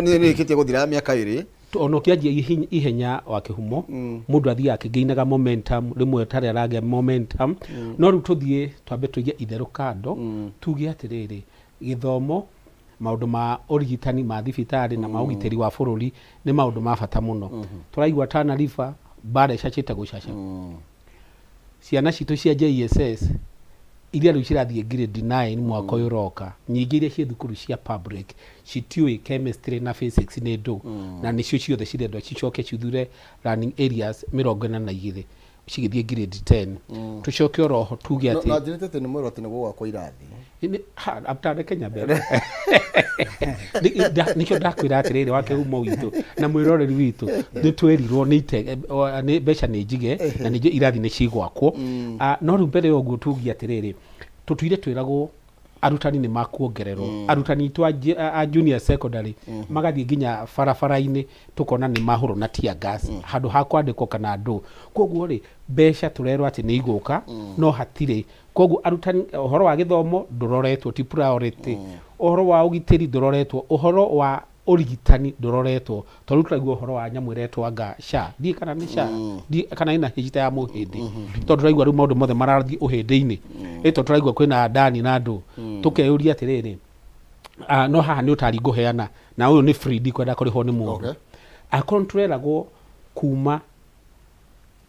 Nĩ rĩkĩtie gũthira mĩaka 2. Ona ũkĩanjia ihenya wa kĩhumo, mũndũ athiaga akĩgainaga momentum, rĩmwe tarĩ aragĩa momentum. No rĩu tũthiĩ twambe tũige itherũ kando, tuge atĩrĩrĩ, gĩthomo, maũndũ ma ũrigitani ma thibitarĩ na ma ũgitĩri wa bũrũri nĩ maũndũ ma bata mũno. Tũraigua Tana River mbara ĩcacĩte gũcaca. Ciana citũ cia JSS iria rĩu cirathiĩ grade 9 mwaka ũyũ ũroka, nyingĩ iria ciĩ thukuru cia public citiũĩ chemistry na physics nĩ ndũ, na nĩcio ciothe cirendwo cicoke cithure learning areas 42 cigĩthiĩ grade 10. Tũcoke oroho tuge atĩ Na njĩrĩte atĩ nĩ mwerwo atĩ nĩ gũgwakwo irathi. Reke nyambe. Nĩkĩo ndakwĩra atĩrĩrĩ, wa kĩhumo witũ na mwĩroreri witũ, nĩ twerirwo nĩ ite nĩ mbeca nĩ njige na ningĩ irathi nĩ cigwakwo. Ah, no rĩu mbere ya ũguo tugie atĩrĩrĩ, tũtuire twĩragwo arutani nĩ makuongererwo. Arutani aitũ a junior secondary magathiĩ nginya barabara-inĩ, tũkona nĩ mahũrwo na tear gas handũ ha kwandĩkwo kana ndũ. Koguo rĩ, mbeca tũrerwo atĩ nĩ igũka, no hatirĩ. Koguo arutani, ũhoro wa gĩthomo ndũroretwo, ti priority. Ũhoro wa ũgitĩri ndũroretwo, ũhoro wa ũrigitani ndũroretwo, tondũ rĩu tũraigua ũhoro wa nyamũ ĩretwo anga SHA, ndiũĩ kana nĩ SHA, kana ĩna H ta ya mũhĩndĩ, tondũ tũraigua rĩu maũndũ mothe marathiĩ ũhĩndĩ-inĩ. Ĩ tondũ tũraigua kwĩna ndani na andũ, tũkeyũria atĩrĩrĩ, ah, no haha nĩ ũtari ngũheana na ũyũ nĩ free, ndikwenda kũrĩhwo nĩ mũndũ. Akorwo nĩ tũreragwo kuma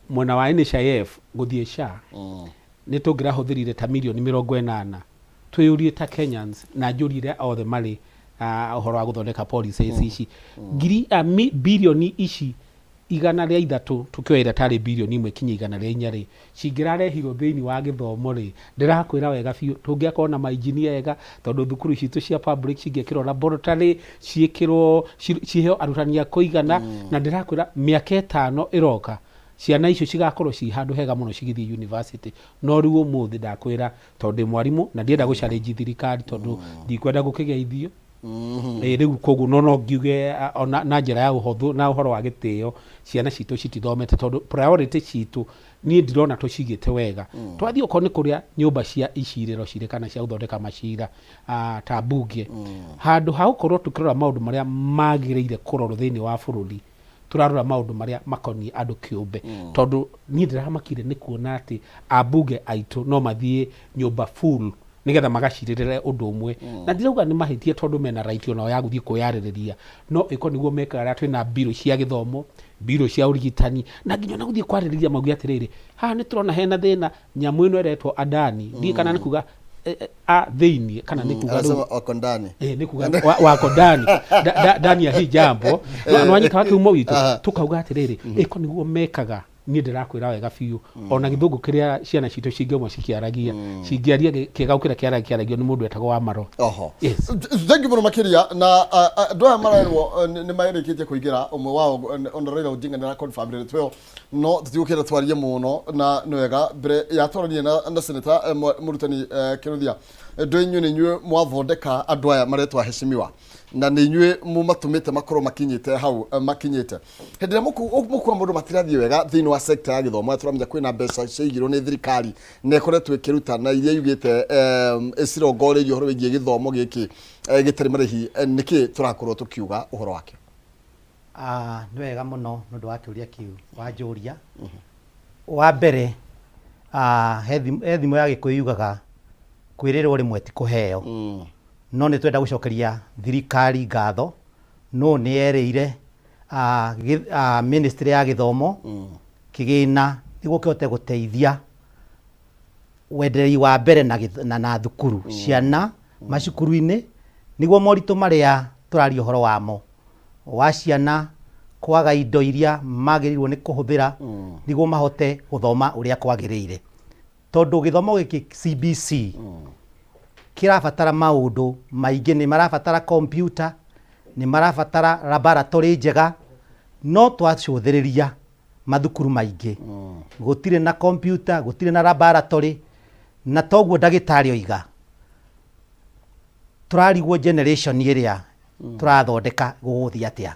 mwena wa NHIF gũthiĩ SHA nĩ tũngĩrahũthĩrire ta mirioni 80, twĩyũrie ta Kenyans na njũrie arĩa othe marĩ ũhoro wa gũthondeka policies ici, ngiri birioni ici 103 tũkĩoya ĩrĩa tarĩ birioni 1 kinya 104 rĩ, cingĩrarehirwo thĩinĩ wa gĩthomo rĩ, ndĩrakwĩra wega biũ tũngĩakorwo na mainjinia ega, tondũ thukuru citũ cia public cingĩekĩrwo laboratory, ciĩkĩrwo, ciheo arutani a kũigana. Na ndĩrakwĩra mĩaka 5 ĩroka ciana icio cigakorwo ci handũ hega mũno cigĩthiĩ university. No rĩu ũmũthĩ ndakwĩra, tondũ ndĩ mwarimũ na ndienda gũ challenge thirikari, tondũ ndikwenda gũkĩgeithio. Ĩ rĩu koguo no ngiuge ona na njĩra ya ũhũthũ na ũhoro wa gĩtĩo, ciana citũ citithomete tondũ priority citũ niĩ ndirona tũcigĩte wega. Twathiĩ okorwo nĩ kũrĩa nyũmba cia icirĩro cirĩ kana cia gũthondeka macira, ta mbunge, handũ ha gũkorwo tũkĩrora maũndũ marĩa magĩrĩire kũrorwo thĩinĩ wa bũrũri, tũrarora maũndũ marĩa makoniĩ andũ kĩũmbe. Tondũ niĩ ndĩramakire nĩ kuona atĩ ambunge aitũ no mathiĩ nyũmba full nĩgetha magacirĩrĩre ũndũ ũmwe. Na ndirauga nĩ mahĩtie, tondũ mena right onao ya gũthiĩ kwĩyarĩrĩria, no ĩko nĩguo mekaga rĩrĩa twĩna mbirũ cia gĩthomo, mbirũ cia ũrigitani, na nginya ona gũthiĩ kwarĩrĩria mauge atĩrĩrĩ, haha nĩ tũrona hena thĩna, nyamũ ĩno ĩretwo Adani, ndiũĩ kana nĩ kuga a thĩiniĩ kana nĩ kuga rĩu Anasema wako ndani. Eh, nĩ kuga wako ndani. Ndani ya hii jambo no wanyita wa kiumo witũ. Tukauga atĩrĩrĩ, ĩko nĩguo mekaga, niĩ ndĩrakwĩra wega biũ, ona gĩthũngũ kĩrĩa ciana citũ cingĩuma cikĩaragia, cingĩaria kĩega gũkĩra kĩaragio nĩ mũndũ etagwo wa maro. Oho. Yes. Thank you mũno makĩria. Na andũ aya marerwo nĩ marĩkĩtie kũingĩra, ũmwe wao ona Raila Odinga nĩ araconfirm ndeto ĩyo, no tũtigũkĩenda twarie mũno na nĩ wega mbere ya twaranie na senator mũrutani Kĩnuthia. Ndũ inyuĩ nĩ inyuĩ mwathondeka andũ aya maretwo aheshimiwa, na nĩ inyuĩ mũmatũmĩte makorwo makinyĩte hau makinyĩte. Hĩndĩ ĩrĩa mũkuona maũndũ matirathiĩ wega thĩinĩ wa sector ya gĩthomo, tũramenya kwĩna mbeca ciaigirwo nĩ thirikari na ĩkoretwo ĩkĩruta na iria yugĩte ĩcirongoreirie ũhoro wĩgiĩ gĩthomo gĩkĩ gĩtarĩ marĩhi, nĩkĩ tũrakorwo tũkiuga ũhoro wakĩo? Ah, nĩ wega mũno nĩ ũndũ wa kĩũria kĩu wanjũria. Wa mbere, he thimo ya Gĩkũyũ yugaga kwĩrĩrwo rĩmwe ti kũheo. No nĩ twenda gũcokeria thirikari ngatho no nĩ yerĩire ministry ya gĩthomo kĩgĩna nĩguo kĩhote gũteithia wenderei wa mbere na thukuru, ciana macukuru-inĩ, nĩguo moritũ marĩa tũraria ũhoro wamo wa ciana kwaga indo iria magĩrĩirwo nĩ kũhũthĩra nĩguo mahote gũthoma ũrĩa kwagĩrĩire, tondũ gĩthomo gĩkĩ CBC kĩrabatara maũndũ maingĩ. Nĩ marabatara kompiuta, nĩ marabatara laboratory njega, no twacũthĩrĩria mathukuru maingĩ gũtirĩ na kompiuta, gũtirĩ na laboratory. Na toguo ndagĩtarĩ oiga, tũrarigwo generation ĩrĩa tũrathondeka gũgũthiĩ atĩa,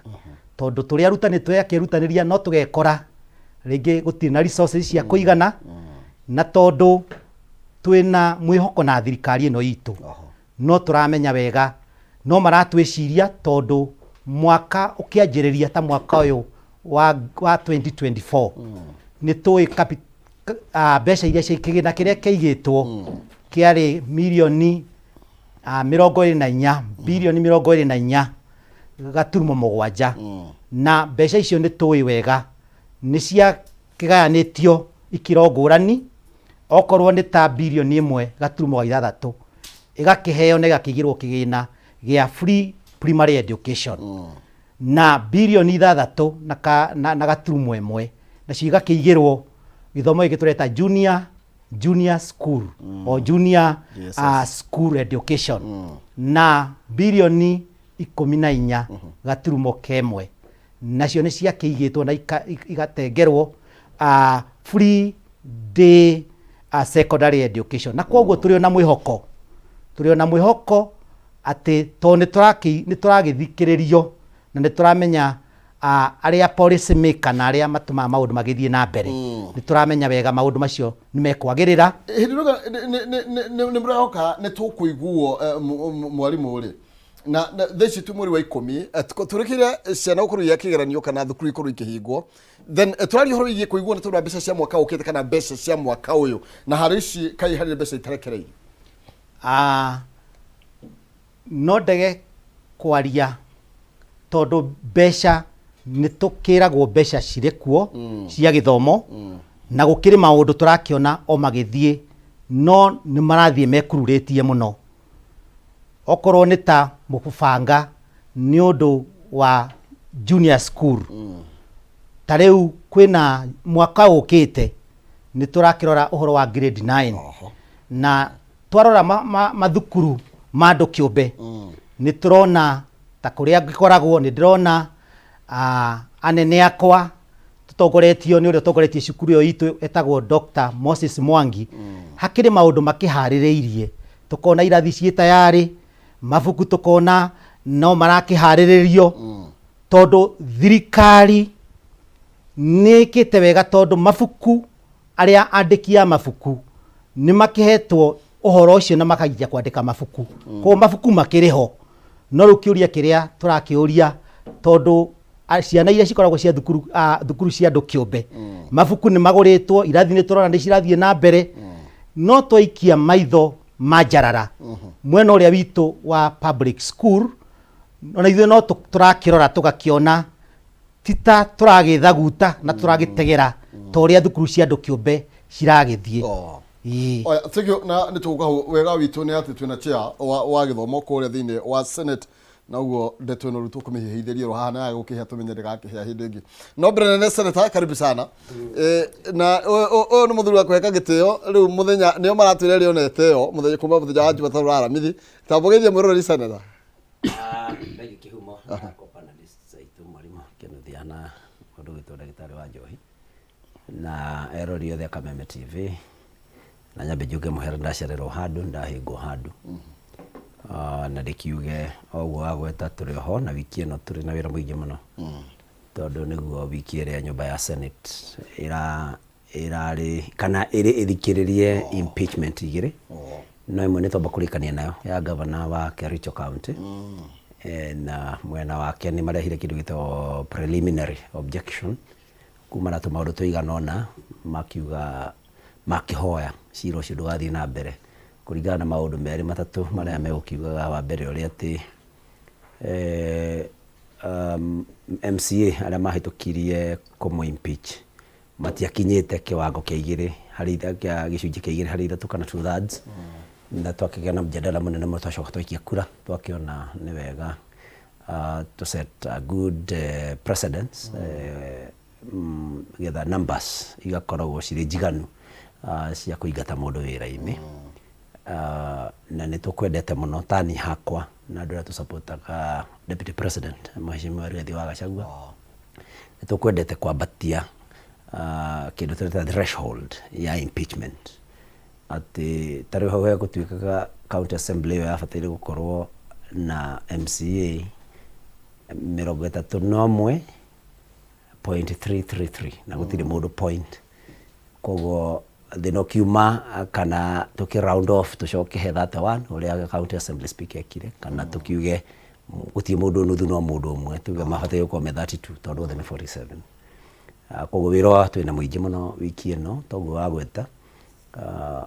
tondũ tũrĩ arutani twakĩrutanĩria no tũgekora rĩngĩ gũtirĩ na resources cia kũigana. Na tondũ twĩna mwĩhoko na thirikari ĩno itũ, no tũramenya wega no maratwĩciria, tondũ Mwaka ũkĩanjĩrĩria ta mwaka ũyũ wa 2024, nĩ tũĩ mbeca iria kĩgĩna kĩrĩa kĩigĩtwo kĩarĩ mirioni 24, birioni 24.7, na mbeca icio nĩ tũĩ wega nĩ cia kĩgayanĩtio ikĩro ngũrani. Okorwo nĩ ta birioni 1.6, ĩgakĩheo na ĩgakĩigĩrwo kĩgĩna gĩa free primary education, na birioni 6 na gaturumo 1 nacio igakĩigĩrwo gĩthomo gĩkĩ tũreta junior school o junior school education, na birioni 14.1 nacio nĩ ciakĩigĩtwo na igatengerwo free day secondary education. Na koguo tũrĩ ona mwĩhoko atĩ tondũ nĩ tũragĩthikĩrĩrio na nĩ tũramenya arĩa policy maker na arĩa matũmaga maũndũ magĩthiĩ na mbere, nĩ tũramenya wega maũndũ macio nĩ mekwagĩrĩra. Hĩndĩ ĩno nĩ mũrehoka nĩ tũkũiguo, mwarimũ rĩ, na thaa ici twĩ mweri wa 10, tũrĩkĩire ciana gũkorwo igĩka kĩgeranio kana thukuru ikorwo ikĩhingwo, then tũraria ũhoro wĩgiĩ kũiguo nĩ tondũ wa mbeca cia mwaka ũkĩte kana mbeca cia mwaka ũyũ, na harĩ ici kai harĩ mbeca itarekereirio? No ndege kwaria tondũ mbeca nĩ tũkĩragwo mbeca cirĩ kuo cia gĩthomo, na gũkĩrĩ maũndũ tũrakĩona o magĩthiĩ, no nĩ marathiĩ mekururĩtie mũno. Okorwo nĩ ta mũbanga nĩ ũndũ wa junior school, ta rĩu kwĩna mwaka ũkĩte nĩ tũrakĩrora ũhoro wa grade 9, na twarora mathukuru ma andũ kĩũmbe, nĩ tũrona ta kũrĩa ngĩkoragwo nĩ ndĩrona anene akwa tũtongoretio nĩ ũrĩa ũtongoretie cukuru ĩyo itũ etagwo Dr. Moses Mwangi, hakĩrĩ maũndũ makĩharĩrĩirie, tũkona irathi ciĩ tayarĩ, mabuku tũkona no marakĩharĩrĩrio, tondũ thirikari nĩ ĩkĩte wega, tondũ mabuku arĩa andĩki a mabuku nĩ makĩhetwo ũhoro ũcio na makanjia kwandĩka mabuku, koguo mabuku makĩrĩ ho. No rĩu kĩũria kĩrĩa tũrakĩũria, tondũ ciana iria cikoragwo cia thukuru cia andũ kĩũmbe, mabuku nĩ magũrĩtwo, irathi nĩ tũrona nĩ cirathiĩ na mbere, no twaikia maitho ma njarara mwena ũrĩa witũ wa public school, ona ithuĩ no tũrakĩrora tũgakĩona ti ta tũragĩthaguta na tũragĩtegera ta ũrĩa thukuru cia andũ kĩũmbe ciragĩthiĩ. Ĩĩ. Oya, thank you. Na nĩ tũgũka hau. Wega witũ nĩ atĩ twĩna chair wa gĩthomo kũrĩa thĩinĩ wa Senate, na ũguo ndeto ĩno rĩu tũkũmĩhĩhithĩria ro haha, na yaga gũkĩhĩa tũmenye ndĩgakĩhĩa hĩndĩ ĩngĩ. No mbere nene, Senator, karibu sana. Na ũyũ nĩ mũthuri wa kũheka gĩtĩo. Rĩu mũthenya nĩo maratwĩra rĩonete ĩyo mũthenya kuma mũthenya wa Jumatatu wa Aramithi. Tambũgĩthie mwĩroreri, Senator. Thengi Kĩhumo na co-panelists aitũ, mwarimũ Kĩnuthia na mũndũ ũgwĩtwo ndagĩtarĩ wa njohi na erori othe a Kameme TV, na nyambe njuge mũhera ndacererwo handũ ndahĩngwo handũ. Na ndĩkiuge o ũguo wagweta, tũrĩ oho na wiki ĩno tũrĩ na wĩra mũingĩ mũno, tondũ nĩguo wiki ĩrĩa nyũmba ya Senate ĩra ĩrarĩ kana ĩrĩ ĩthikĩrĩrie impeachment igĩrĩ, no ĩmwe nĩ twamba kũrĩkania nayo ya governor wa Kericho County. Na mwena wake nĩ marehire kĩndũ gĩtagwo preliminary objection kuma na tũmaũndũ tũigana ũna, makiuga makĩhoya cira ũcio ndũgathiĩ na mbere kũringana na maũndũ merĩ matatũ marĩa megũkiugaga. Wa mbere ũrĩa atĩ MCA arĩa mahĩtũkirie kũmũ impeach matiakinyĩte kĩwango kĩa igĩrĩ harĩ kĩa gĩcunjĩ kĩa 2 harĩ 3 kana 2/3, na twakĩgĩa na mjadala mũnene mũno. Twacoka twaikia kura, twakĩona nĩ wega to set a good precedence, getha numbers igakoragwo cirĩ njiganu cia kũingata mũndũ wĩra-inĩ. Na nĩ tũkwendete mũno tani hakwa na andũ arĩa tũsupportaga Deputy President Mheshimiwa Rigathi wa Gachagua, nĩ tũkwendete kwambatia kĩndũ tũreta threshold ya impeachment, atĩ ta rĩu hau hegũtuĩkaga county assembly ĩyo yabataire gũkorwo na MCA 31.333 na gũtirĩ mũndũ point, koguo thĩna ũkiuma kana tũkĩ round off tũcoke he 31 ũrĩa county assembly speaker ekire, kana tũkiuge Gũtirĩ mũndũ nuthu no mũndũ ũmwe, tuge mabataire gũkorwo me 32 tondũ othe nĩ 47. Koguo wĩra wa twĩna mũingĩ mũno wiki ĩno toguo wagweta.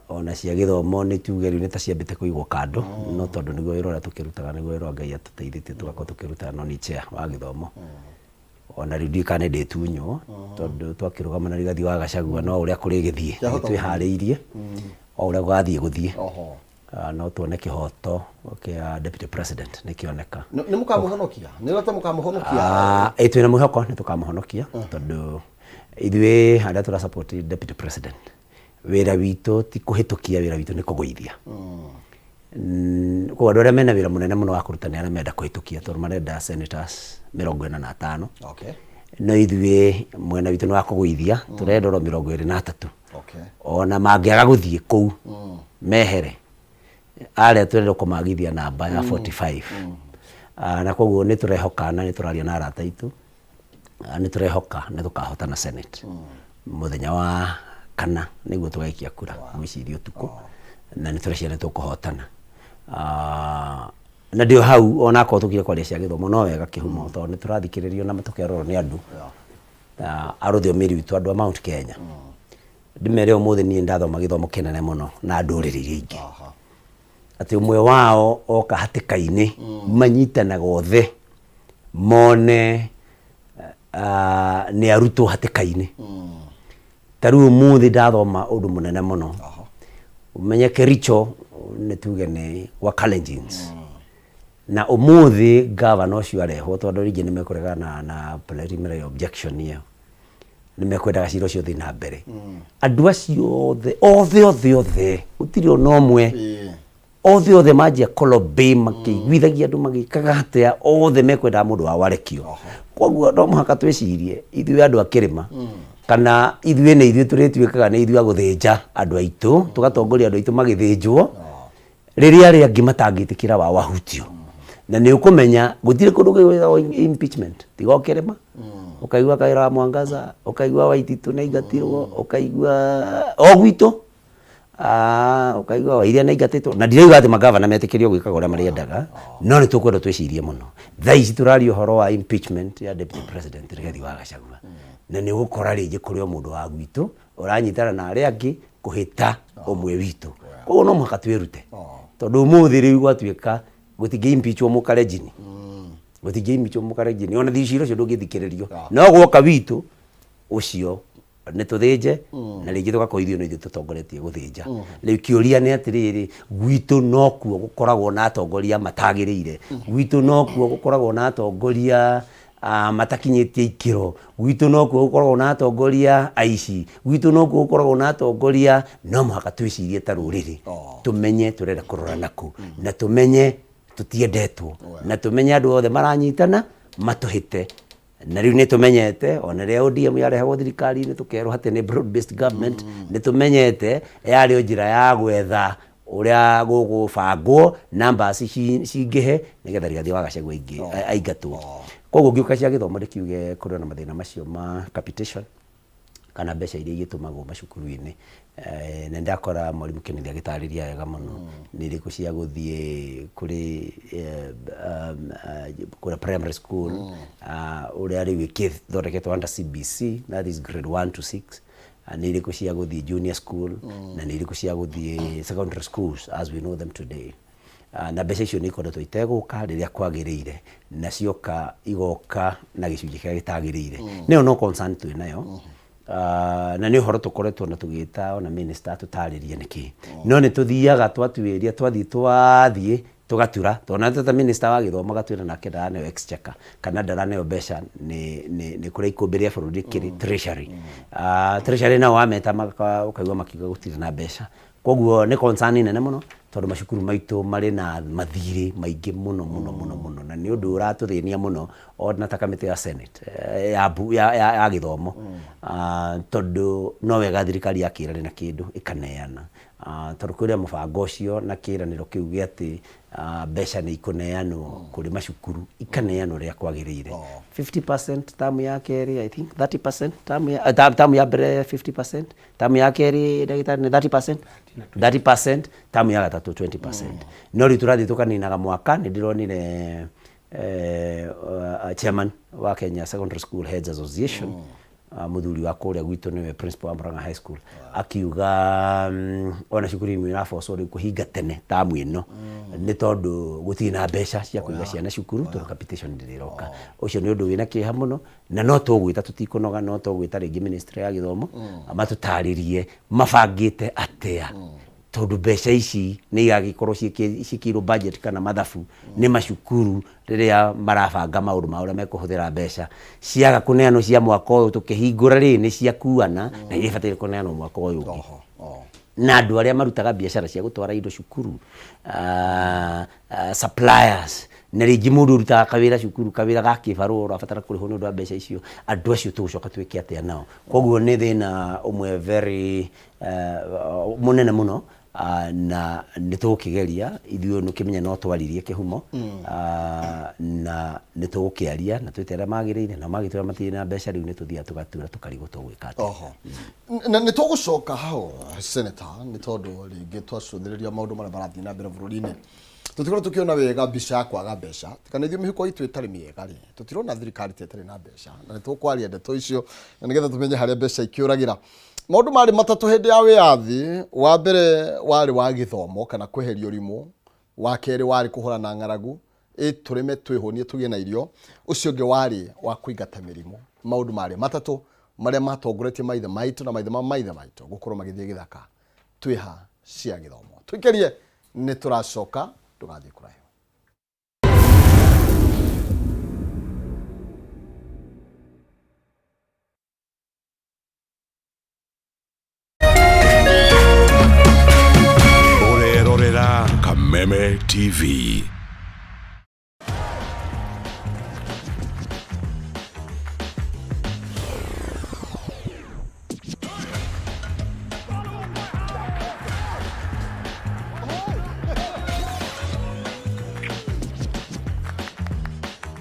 Ona cia gĩthomo nĩ tuge rĩu nĩ ta ciambĩte kũigwo kando, no tondũ nĩguo wĩra ũrĩa tũkĩrutaga, nĩguo wĩra ũrĩa Ngai atũteithĩtie tũgakorwo tũkĩruta, no niĩ chair wa gĩthomo. Ona rĩu ndiũĩ kana nĩ ndĩtunywo, tondũ twakĩrũgama na Rigathi wa Gachagua no ũrĩa kũrĩgĩthiĩ, nĩ twĩharĩirie o ũrĩa gũgathiĩ gũthiĩ. No tuone kĩhoto kĩa deputy president nĩ kĩoneka. Nĩ mũkamũhonokia? Nĩ ũrata mũkamũhonokia? Ĩ twĩna mwĩhoko nĩ tũkamũhonokia, tondũ ithuĩ arĩa tũra support deputy president, wĩra witũ ti kũhĩtũkia, wĩra witũ nĩ kũgũithia. Koguo andũ arĩa mena wĩra mũnene mũno wa kũruta nĩ arĩa marenda kũhĩtũkia, tondũ marenda senators 45. No ithuĩ mwena witũ nĩ wa kũgũithia, tũrenda oro 23. Ona mangĩaga gũthiĩ kũu mehere, arĩa tũrenda kũmagithia namba ya 45. Na koguo nĩ tũrehoka na nĩ tũraria na arata aitũ, nĩ tũrehoka nĩ tũkahotana Senate mũthenya wa kana nĩguo tũgaikia kura, ngwĩciria ũtukũ, na nĩ tũreciria nĩ tũkũhotana. Na ndĩ o hau, ona akorwo tũkire kwaria cia gĩthomo no wega kĩhumo, tondũ nĩ tũrathikĩrĩrio na tũkerorwo nĩ andũ a rũthiomi rwitũ, andũ a Mount Kenya. Ndĩmere ũmũthĩ niĩ ndathoma gĩthomo kĩnene mũno na ndũrĩrĩ iria ingĩ, atĩ ũmwe wao oka hatĩka-inĩ manyitanaga othe mone nĩ arutwo hatĩka-inĩ. Ta rĩu ũmũthĩ ndathoma ũndũ mũnene mũno, ũmenye Kericho nĩ tuge nĩ gwa Kalenjins, na ũmũthĩ gavana ũcio arehwo, tondũ rĩngĩ nĩ mekũregana na preliminary objection ĩyo, nĩ mekwendaga cira ũcio ũthiĩ na mbere. Andũ acio othe othe othe othe, gũtirĩ ona ũmwe, othe othe manjia kũlobby makĩiguithagia andũ magĩkaga atĩa, othe mekwendaga mũndũ wao arekio. Koguo no mũhaka twĩcirie ithuĩ andũ a kĩrĩma, kana ithuĩ nĩ ithuĩ tũrĩtuĩkaga nĩ ithuĩ a gũthĩnja andũ aitũ, tũgatongoria andũ aitũ magĩthĩnjwo rĩrĩa arĩa angĩ matangĩtĩkĩra wao ahutio. Na nĩ ũkũmenya gũtirĩ kũndũ gwĩtagwo impeachment tiga o kĩrĩma. Ũkaigua Kaira wa Mwangaza, ũkaigua Waititu nĩ aingatirwo, ũkaigua o gwitũ, ũkaigua Wairia nĩ aingatĩtwo. Na ndirauga atĩ magavana metĩkĩrio gwĩkaga ũrĩa marĩendaga, no nĩ tũkwenda twĩcirie mũno. Thaa ici tũraria ũhoro wa impeachment ya deputy president Rigathi wa Gachagua, na nĩ ũgũkora rĩngĩ kũrĩ o mũndũ wa gwitũ ũranyitana na arĩa angĩ kũhĩta ũmwe witũ. Koguo no mũhaka twĩrute, tondũ ũmũthĩ rĩu gwatuĩka gũtingĩ impeachwo mũkarenjini, gũtingĩ impeachwo mũkarenjini, ona cira ũcio ndũngĩthikĩrĩrio, no gwoka witũ ũcio nĩ tũthĩnje, na rĩngĩ tũgakorwo ithuĩ no ithuĩ tũtongoretie gũthĩnja. Rĩu kĩũria nĩ atĩrĩrĩ, gwitũ nokuo gũkoragwo na atongoria matagĩrĩire, gwitũ nokuo gũkoragwo na atongoria matakinyĩtie ikĩro, gwitũ nokuo gũkoragwo na atongoria aici, gwitũ nokuo gũkoragwo na atongoria. No mũhaka twĩcirie ta rũrĩrĩ, tũmenye tũrenda kũrora nakũ, na tũmenye tũtiendetwo, na tũmenye andũ othe maranyitana matũhĩte. Na rĩu nĩ tũmenyete ona rĩrĩa ODM yarehagwo thirikari-inĩ tũkerwo atĩ nĩ broad based government, nĩ tũmenyete yarĩ o njĩra ya gwetha ũrĩa gũgũbangwo numbers cingĩhe nĩgetha Rigathi wa Gachagua aingatwo. Koguo ngĩũka cia gĩthomo ndĩkiuge kũrĩ na mathĩna macio ma capitation kana mbeca iria igĩtũmagwo macukuru-inĩ. Na ndakora mwarimũ Kennedy agĩtarĩria wega mũno nĩ irĩkũ cia gũthiĩ kũrĩ kũrĩa primary school, ũrĩa rĩu ĩkĩthondeketwo under CBC, that is grade 1 to 6, nĩ irĩkũ cia gũthiĩ junior school, na nĩ irĩkũ cia gũthiĩ secondary schools as we know them today. Na mbeca icio nĩ ikoretwo itegũka rĩrĩa kwagĩrĩire, na cioka igoka na gĩcunjĩ kĩrĩa gĩtagĩrĩire. Nĩyo no concern twĩ nayo. Na nĩ ũhoro tũkoretwo na tũgĩta ona minister atũtarĩrie nĩkĩ. No nĩ tũthiaga twatuĩria, twathiĩ twathiĩ tũgatura, tondũ ona ta minister wa gĩthomo agatwĩra nake ndaraneo exchequer kana ndaraneo mbeca nĩ kũrĩa ikũmbĩ rĩa bũrũri rĩkĩrĩ treasury. Treasury nao wameta ũkaigua makiuga gũtirĩ na mbeca. Koguo nĩ concern nene mũno, tondũ macukuru maitũ marĩ na mathirĩ maingĩ mũno mũno mũno mũno, na nĩ ũndũ ũratũthĩnia mũno ona ta kamĩtĩ ya Senate ya gĩthomo, tondũ no wega thirikari yakĩrane na kĩndũ ĩkaneana, tondũ kwĩna mũbango ũcio na kĩranĩro kĩu gĩa atĩ mbeca nĩ ikũneanwo kũrĩ macukuru, ikaneanwo ũrĩa kwagĩrĩire. 50% term ya kerĩ, I think 30% term ya mbere 50%, tamu ya kerĩ ndagĩtarĩ nĩ 30%, 30%, tamu ya gatatũ 20%. No rĩu tũrathiĩ tũkaninaga mwaka, nĩ ndĩronire Chairman wa Kenya Secondary School Heads Association, muthuri wa kũrĩa gwitũ, nĩwe principal wa Murang'a High School, akiuga ona cukuru imwe irabocwo rĩu kũhinga tene tamu ĩno nĩ tondũ gũtirĩ na mbeca cia kũiga ciana cukuru, tondũ capitation ndĩrĩ ĩroka. Ũcio nĩ ũndũ wĩna kĩeha mũno, na no tũgwĩta, tũtikũnoga, no tũgwĩta rĩngĩ ministry ya gĩthomo matũtarĩrie mabangĩte atĩa, tondũ mbeca ici nĩ igagĩkorwo ciĩkĩirwo budget kana mathabu nĩ macukuru rĩrĩa marabanga maũndũ ma ũrĩa mekũhũthĩra mbeca. Ciaga kũneanwo cia mwaka ũyũ tũkĩhingũra rĩ, nĩ ciakuana na iria ibataire kũneanwo mwaka ũyũ ũngĩ. Na andũ arĩa marutaga biacara cia gũtwara indo cukuru, suppliers, na rĩngĩ mũndũ ũrutaga kawĩra cukuru, kawĩra ga kĩbarũa, ũrabatara kũrĩhwo nĩ ũndũ wa mbeca icio, andũ acio tũgũcoka twĩke atĩa nao? Koguo nĩ thĩna ũmwe very mũnene mũno, na nĩ tũgũkĩgeria ithuĩ nĩ kĩmenya no twaririe kĩhumo, na nĩ tũgũkĩaria na twĩte arĩa magĩrĩire na magĩtwĩra matirĩ na mbeca. Rĩu nĩ tũthiaga tũgatura tũkarigwo tũgwĩka atĩa. Oho. Na nĩ tũgũcoka hau, Senator, nĩ tondũ rĩngĩ twacũthĩrĩria maũndũ marĩa marathiĩ na mbere bũrũri-inĩ, tũtikorwo tũkĩona wega mbica ya kwaga mbeca, kana ithuĩ mĩhuko itũ ĩtarĩ mĩega rĩ, tũtirona thirikari ta ĩtarĩ na mbeca, na nĩ tũkwaria ndeto icio na nĩgetha tũmenye harĩa mbeca ikĩũragĩra. Maũndũ marĩ matatũ hĩndĩ ya wĩyathi. Wa mbere warĩ wa gĩthomo kana kweheria ũrimũ, wa kerĩ warĩ kũhũrana na ng'aragu, ĩ tũrĩme twĩhũnie tũgĩe na irio, ũcio ũngĩ warĩ wa kũingata mĩrimũ. Maũndũ marĩ matatũ marĩa matongoretie maithe maitũ na maithe ma maithe maitũ gũkorwo magĩthiĩ gĩthaka twĩha cia gĩthomo. Tũikĩrie, nĩ tũracoka, ndũgathiĩ kũraihu. Ũrerorera Kameme TV.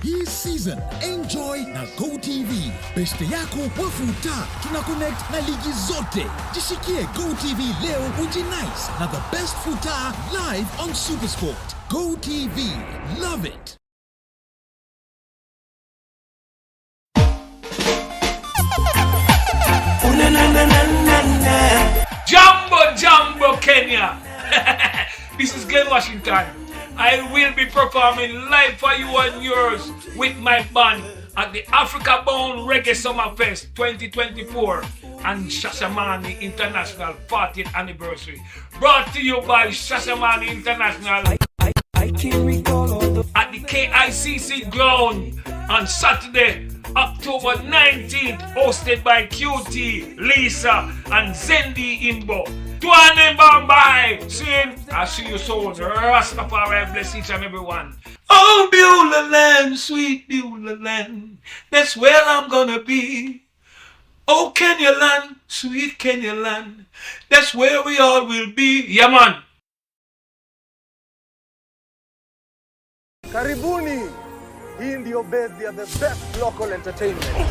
Hii season enjoy na GoTV. Beste yako wafuta, tuna connect na ligi zote. Jishikie GoTV leo ujinice na the best futa live on Supersport. GoTV, love it. Jambo, Jambo, Kenya. This is Glen Washington. I will be performing live for you and yours with my band at the Africa Bound Reggae Summer Fest 2024 and Shashamane International 40th Anniversary. Brought to you by Shashamane International at the KICC ground on Saturday, October 19th, hosted by QT, Lisa, and Zendi Imbo. Tuane Bombay! Soon, I'll see you soon. Rastafari bless each and every one. Oh, Beulah land, sweet Beulah land, that's where I'm gonna be. Oh, Kenya land, sweet Kenya land, that's where we all will be. Yeah, man. Karibuni! Hii ndiyo base ya the best local entertainment.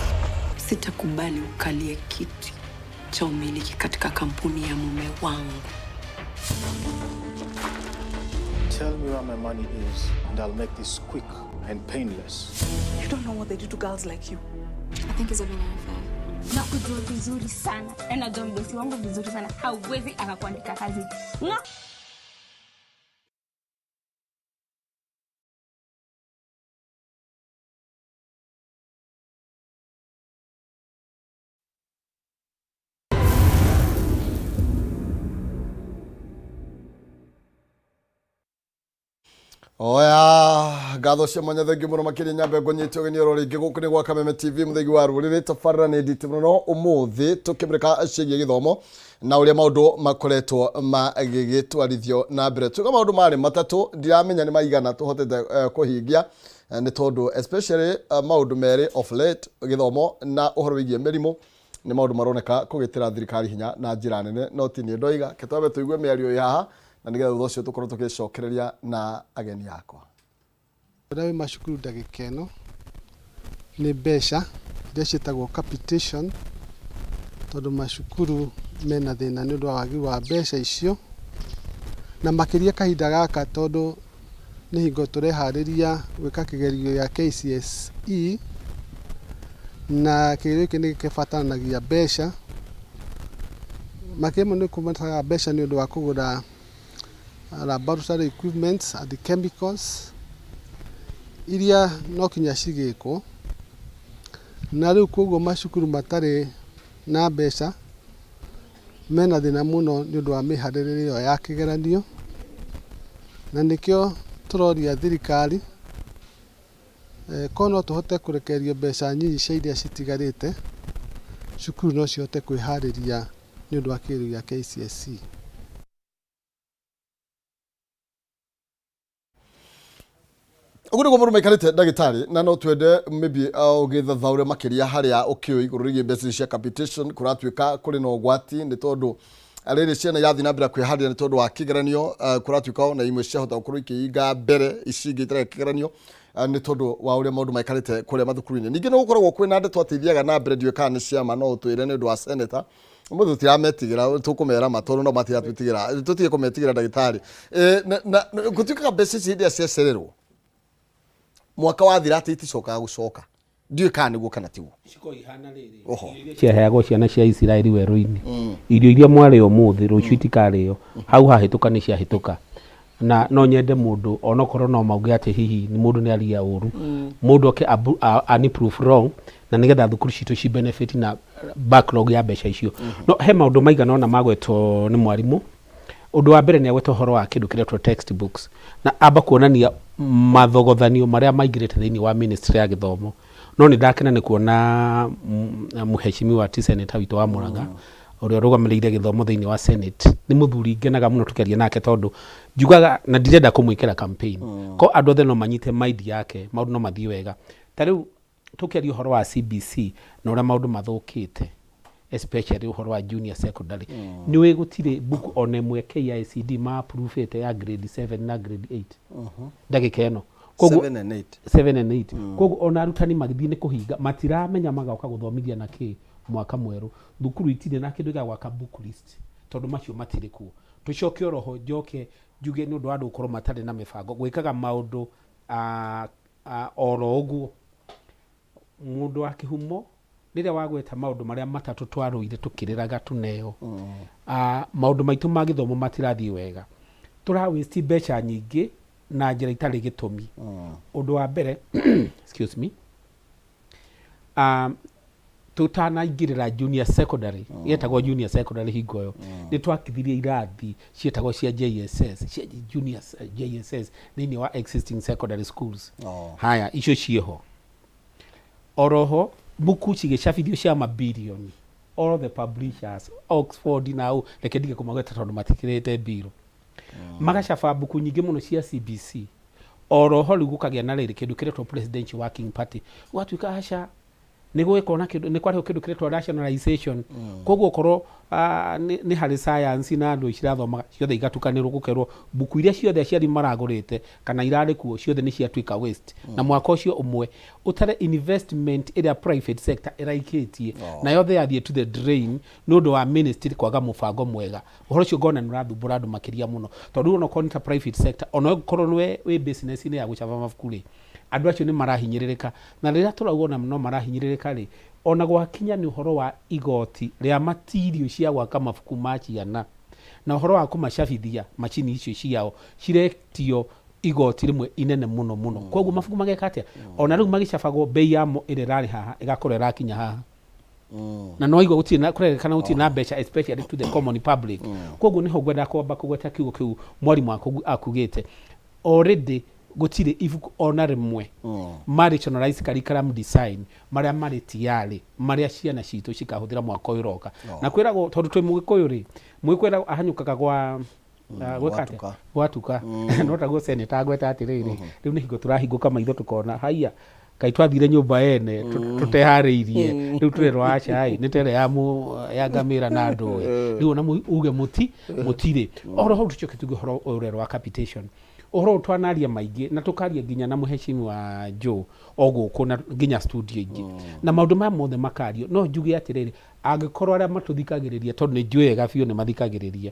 Sitakubali ukalie kiti cha umiliki katika kampuni ya mume wangu. Tell me where my money is and I'll make this quick and painless. You don't know what they do to girls like you. I think he's having an affair. Nakujua vizuri sana na najua mdosi wangu vizuri sana, hauwezi akakuandika kazi. Nga! Oya, ngatho cia mwanya, thengiũ mũno makĩria. Nyambe ngũnyite ũgeni oro rĩngĩ gũkũ nĩ gwa Kameme TV, mũthegi wa rũrĩrĩ. Tabarĩra nĩ nditũ mũno ũmũthĩ, tũkĩmũrĩka ciĩgiĩ gĩthomo na ũrĩa maũndũ makoretwo magĩgĩtwarithio na mbere. Tuga maũndũ marĩ matatũ, ndiramenya nĩ maigana tũhotete kũhingia, nĩ tondũ especially maũndũ merĩ of late, gĩthomo na ũhoro wĩgiĩ mĩrimũ, nĩ maũndũ maroneka kũgĩtĩra thirikari hinya na njĩra nene. No ti niĩ ndoiga, ke twambe tũigue mĩario ĩ haha na nĩgetha thutha ũcio tũkorwo tũgĩcokereria na ageni akwa. Ũrĩa wĩ macukuru ndagĩka ĩno nĩ mbeca iria ciĩtagwo capitation, tondũ macukuru mena thĩna nĩ ũndũ wa wagi wa mbeca icio, na makĩria kahinda gaka tondũ Nĩ hingo tũreharĩria gwĩka kĩgerio gĩa KCSE, na kĩgerio gĩkĩ nĩ kĩbataranagia mbeca. Makĩria mũno nĩ kũbataraga mbeca nĩ ũndũ wa kũgũra laboratory equipments and chemicals iria no kinya cigĩkwo. Na rĩu koguo macukuru matarĩ na mbeca mena thĩna mũno nĩ ũndũ wa mĩharĩrĩrie ĩyo ya kĩgeranio, na nĩkĩo tũroria thirikari korwo no tũhote kũrekererio mbeca nyinyi cia iria citigarĩte, cukuru no cihote kwĩharĩria nĩ ũndũ wa kĩgerio gĩa KCSE. Ũguo nĩguo mũndũ maikarĩte ndagĩtarĩ, na no twende maybe ũgĩthathaũre makĩria harĩa ũkĩũĩ igũrũ rĩgiĩ mbeca cia capitation. Kũratuĩka kũrĩ na ũgwati nĩ tondũ rĩrĩ ciana irathiĩ na mbere kwĩharĩria nĩ tondũ wa kĩgeranio, kũratuĩka ona imwe ciahota gũkorwo ikĩhinga mbere ici ingĩ itareka kĩgeranio, nĩ tondũ wa ũrĩa maũndũ maikarĩte kũrĩa mathukuru-inĩ. Ningĩ nĩ gũkoragwo kwĩna ndeto atĩ ithiaga na mbere, ndiũĩ kana nĩ ciama, no ũtwĩre nĩ ũndũ wa senator. Ũmũthĩ tũtirametigĩra, tũkũmera ma tondũ no matiratwĩtigĩra, tũtige kũmetigĩra ndagĩtarĩ. Na gũtuĩkaga mbeca ici hĩndĩ ĩrĩa ciacererwo mwaka wathira atĩ iticokaga gũcoka, ndiũĩ kana nĩguo kana tiguo. Oho. Ciaheagwo ciana cia Isiraeli werũ-inĩ, irio iria mwarĩa ũmũthĩ rũciũ itikarĩo, hau hahĩtũka nĩ ciahĩtũka. Na no nyende mũndũ onokorwo no mauge atĩ hihi nĩ mũndũ nĩ aria ũru, mũndũ oke ani proof wrong, na nĩgetha thukuru citũ ci benefit na backlog ya mbeca icio. No he maũndũ maigana ũna magwetwo nĩ mwarimũ. Ũndũ wa mbere nĩ agweta ũhoro wa kĩndũ kĩretwo textbooks, na amba kuonania mathogothanio marĩa maingĩrĩte thĩinĩ wa ministry ya gĩthomo. No nĩ ndakena nĩ kuona mũheshimiwa ti senator witũ wa Murang'a, ũrĩa ũrũgamĩrĩire gĩthomo thĩinĩ wa Senate. Nĩ mũthuri ngenaga mũno tũkĩaria nake, tondũ njugaga na ndirenda kũmwĩkĩra campaign, ko andũ othe no manyite mind yake, maũndũ no mathiĩ wega. Ta rĩu tũkĩaria ũhoro wa CBC na ũrĩa maũndũ mathũkĩte, especially ũhoro wa junior secondary, nĩ ũĩ gũtirĩ book ona ĩmwe KICD ma approve ya grade 7 na grade 8 ndagĩka ĩno. Koguo 7 and 8. 7 and 8. Koguo ona arutani magĩthiĩ nĩ kũhinga matiramenya magoka gũthomithia na kĩ mwaka mwerũ. Thukuru itirĩ na kĩndũ gĩa gwaka book list tondũ macio matirĩ kuo. Tũcoke oroho njoke njuge nĩ ũndũ wa andũ gũkorwo matarĩ na mĩbango, gwĩkaga maũndũ oro ũguo. Mũndũ wa kĩhumo rĩrĩa wagweta maũndũ marĩa matatũ twarũire tũkĩrĩraga tũneo, maũndũ maitũ ma gĩthomo matirathiĩ wega, tũra waste mbeca nyingĩ na njĩra itarĩ gĩtũmi. Ũndũ wa mbere, excuse me, tũtanaingĩrĩra junior secondary, yetagwo junior secondary hingo ĩyo, nĩ twakithirie irathi cietagwo cia JSS, cia junior JSS thĩinĩ wa existing secondary schools. Haya, icio ciĩho oroho mbuku cigĩcabithio cia mabilioni, all the publishers, Oxford na ũ, reke ndige kũmagweta tondũ matikĩrĩte mbirũ, magacaba mbuku nyingĩ mũno cia CBC. Oroho rĩu gũkagĩa na rĩrĩ kĩndũ kĩretwo Presidential Working Party, gũgatuĩka aca nĩ gũgĩkorwo na kĩndũ nĩ kwarĩho kĩndũ kĩretwo rationalization. Koguo okorwo nĩ harĩ science na andũ cirathomaga ciothe igatukanĩrwo, gũkerwo mbuku iria ciothe aciari maragũrĩte kana irarĩ kuo ciothe nĩ ciatuĩka waste. Na mwaka ũcio ũmwe ũtare investment ĩrĩa private sector ĩraikĩtie, na yothe yathiĩ to the drain nĩ ũndũ wa ministry kwaga mũbango mwega. Ũhoro ũcio ngona nĩ ũrathumbũra andũ makĩria mũno, tondũ rĩu onokorwo nĩ ta private sector, ona ũngĩkorwo nĩwe wĩ business-inĩ ya gũcaba mabuku rĩ, andũ acio nĩ marahinyĩrĩrĩka. Na rĩrĩa tũrauga ona no marahinyĩrĩrĩka rĩ, ona gwakinya nĩ ũhoro wa igoti rĩa material cia gwaka mabuku ma ciana na ũhoro wa kũmacabithia, macini icio ciao ciretio igoti rĩmwe inene mũno mũno. Koguo mabuku mageka atĩa? Ona rĩu magĩcabagwo, bei yamo ĩrĩa ĩrarĩ haha ĩgakorwo ĩrakinya haha, na no igua gũtirĩ na kũrerĩkana gũtirĩ na mbeca, especially to the common public. Koguo nĩho ngwenda kwamba kũgweta kiugo kĩu mwarimũ akugĩte already, gũtirĩ ibuku ona rĩmwe ma rationalize curriculum design marĩa marĩ tiyarĩ marĩa ciana citũ cikahũthĩra mwaka ũyũ ũroka. Na kwĩragwo tondũ twĩ mũgĩkũyũ rĩ, mũgĩkũyũ ĩragwo ahanyũkaga gwa gwĩka atĩa? Gwatuka. Gwatuka. No taguo seneta agweta atĩrĩrĩ, rĩu nĩ hingo tũrahingũka maitho tũkona haiya kaĩ twathire nyũmba ene tũteharĩirie. Rĩu tũrerwo aca ĩ nĩ tere ya ya ngamĩra na ndũĩ, rĩu ona uge mũti mũtirĩ oro hau. Tũcoke tuge ũhoro ũyũ ũrerwo wa capitation, ũhoro ũyũ twanaria maingĩ na tũkaria nginya na mũheshimiwa Joe o gũkũ na nginya studio ingĩ, na maũndũ maya mothe makario. No njuge atĩrĩrĩ, Angĩkorwo arĩa matũthikagĩrĩria, tondũ nĩ njũĩ wega biũ nĩ mathikagĩrĩria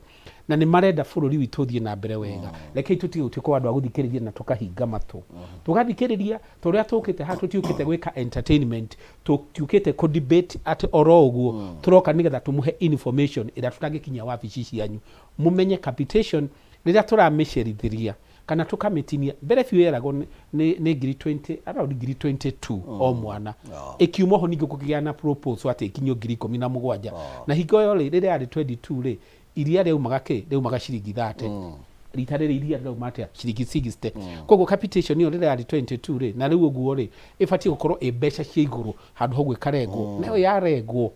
na nĩ marenda bũrũri witũ ũthiĩ na mbere wega, rekei tũtige gũtuĩka o andũ a gũthikĩrĩria na tũkahinga matũ. Tũgathikĩrĩria ta ũrĩa tũkĩte haha, tũtiũkĩte gwĩka entertainment, tũtiũkĩte kũ debate atĩ oro ũguo, tũroka nĩgetha tũmũhe information ĩrĩa tũtangĩkinyia wabici cianyu. Mũmenye capitation rĩrĩa tũramĩcerithĩria kana tũkamĩtinia, mbere biũ yeragwo nĩ ngiri 20, around ngiri 22 o mwana. Ĩkiuma ho ningĩ gũkĩgĩa na proposal atĩ ĩkinyio ngiri 17. Na hingo ĩyo rĩ, rĩrĩa yarĩ 22 rĩ, iria rĩaumaga kĩ? Rĩaumaga ciringi 30. Rita rĩrĩ iria rĩrauma atĩa? Ciringi 60. Koguo capitation ĩyo rĩrĩa yarĩ 22 rĩ, na rĩu ũguo rĩ, ĩbatiĩ gũkorwo ĩ mbeca cia igũrũ handũ ha ũguo ĩkarengwo. Nayo yarengwo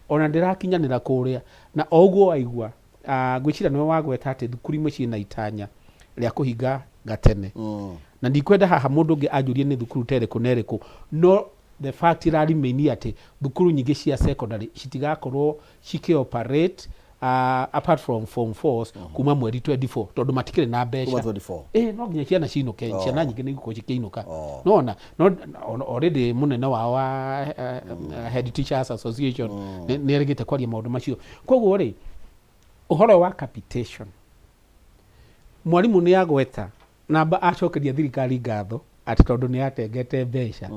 ona ndĩrakinyanĩra kũrĩa. Na o ũguo waigua, ngwĩciria nĩwe wagweta atĩ thukuru imwe ciĩna itanya rĩa kũhinga gatene. Na ndikwenda haha mũndũ ũngĩ anjũrie nĩ thukuru ta ĩrĩkũ na ĩrĩkũ, no the fact ĩra remain atĩ thukuru nyingĩ cia secondary citigakorwo cikĩ operate apart from form fours kuma mweri 24 tondũ matikĩrĩ na mbeca. Kuma 24. Ĩ no nginya ciana cinũke, ciana nyingĩ nĩ igũkorwo cikĩinũka. Nĩwona? No already mũnene wao wa Head Teachers Association nĩ erĩgĩte kwaria maũndũ macio. Koguo rĩ, ũhoro wa capitation, mwarimũ nĩ agweta namba acokeria thirikari ngatho atĩ tondũ nĩ yatengete mbeca.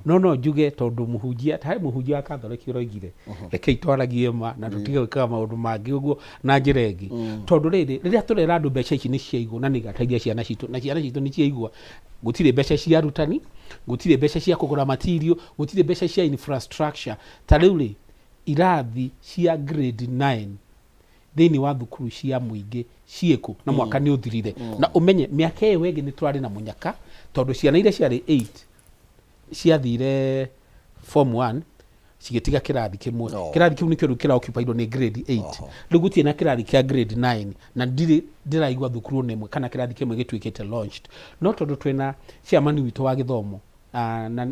No no njuge tondũ mũhunjia, harĩ mũhunjia wa Katholeki ũroigire, rekei twaragie ma na tũtige gwĩkaga maũndũ mangĩ ũguo na njĩra ĩngĩ. Tondũ rĩrĩ, rĩrĩa tũrera andũ mbeca ici nĩ ciaigwo na nĩ igateithia ciana citũ, na ciana citũ nĩ ciaigwa, gũtirĩ mbeca cia arutani, gũtirĩ mbeca cia kũgũra material, gũtirĩ mbeca cia infrastructure. Ta rĩu rĩ, irathi cia grade 9 thĩinĩ wa thukuru cia mũingĩ ciĩkũ na mwaka nĩ ũthirire. Na ũmenye mĩaka ĩyo ĩngĩ nĩ tũrarĩ na mũnyaka tondũ ciana iria ciarĩ 8 ciathire form 1 cigĩtiga kĩrathi kĩmwe. Kĩrathi kĩu nĩkĩo rĩu kĩra occupied nĩ grade 8. Rĩu gũtirĩ na kĩrathi kĩa grade 9 na ndirĩ ndĩraigua thukuru ona ĩmwe kana kĩrathi kĩmwe gĩtuĩkĩte launched. No tondũ twĩna chairman witũ wa gĩthomo,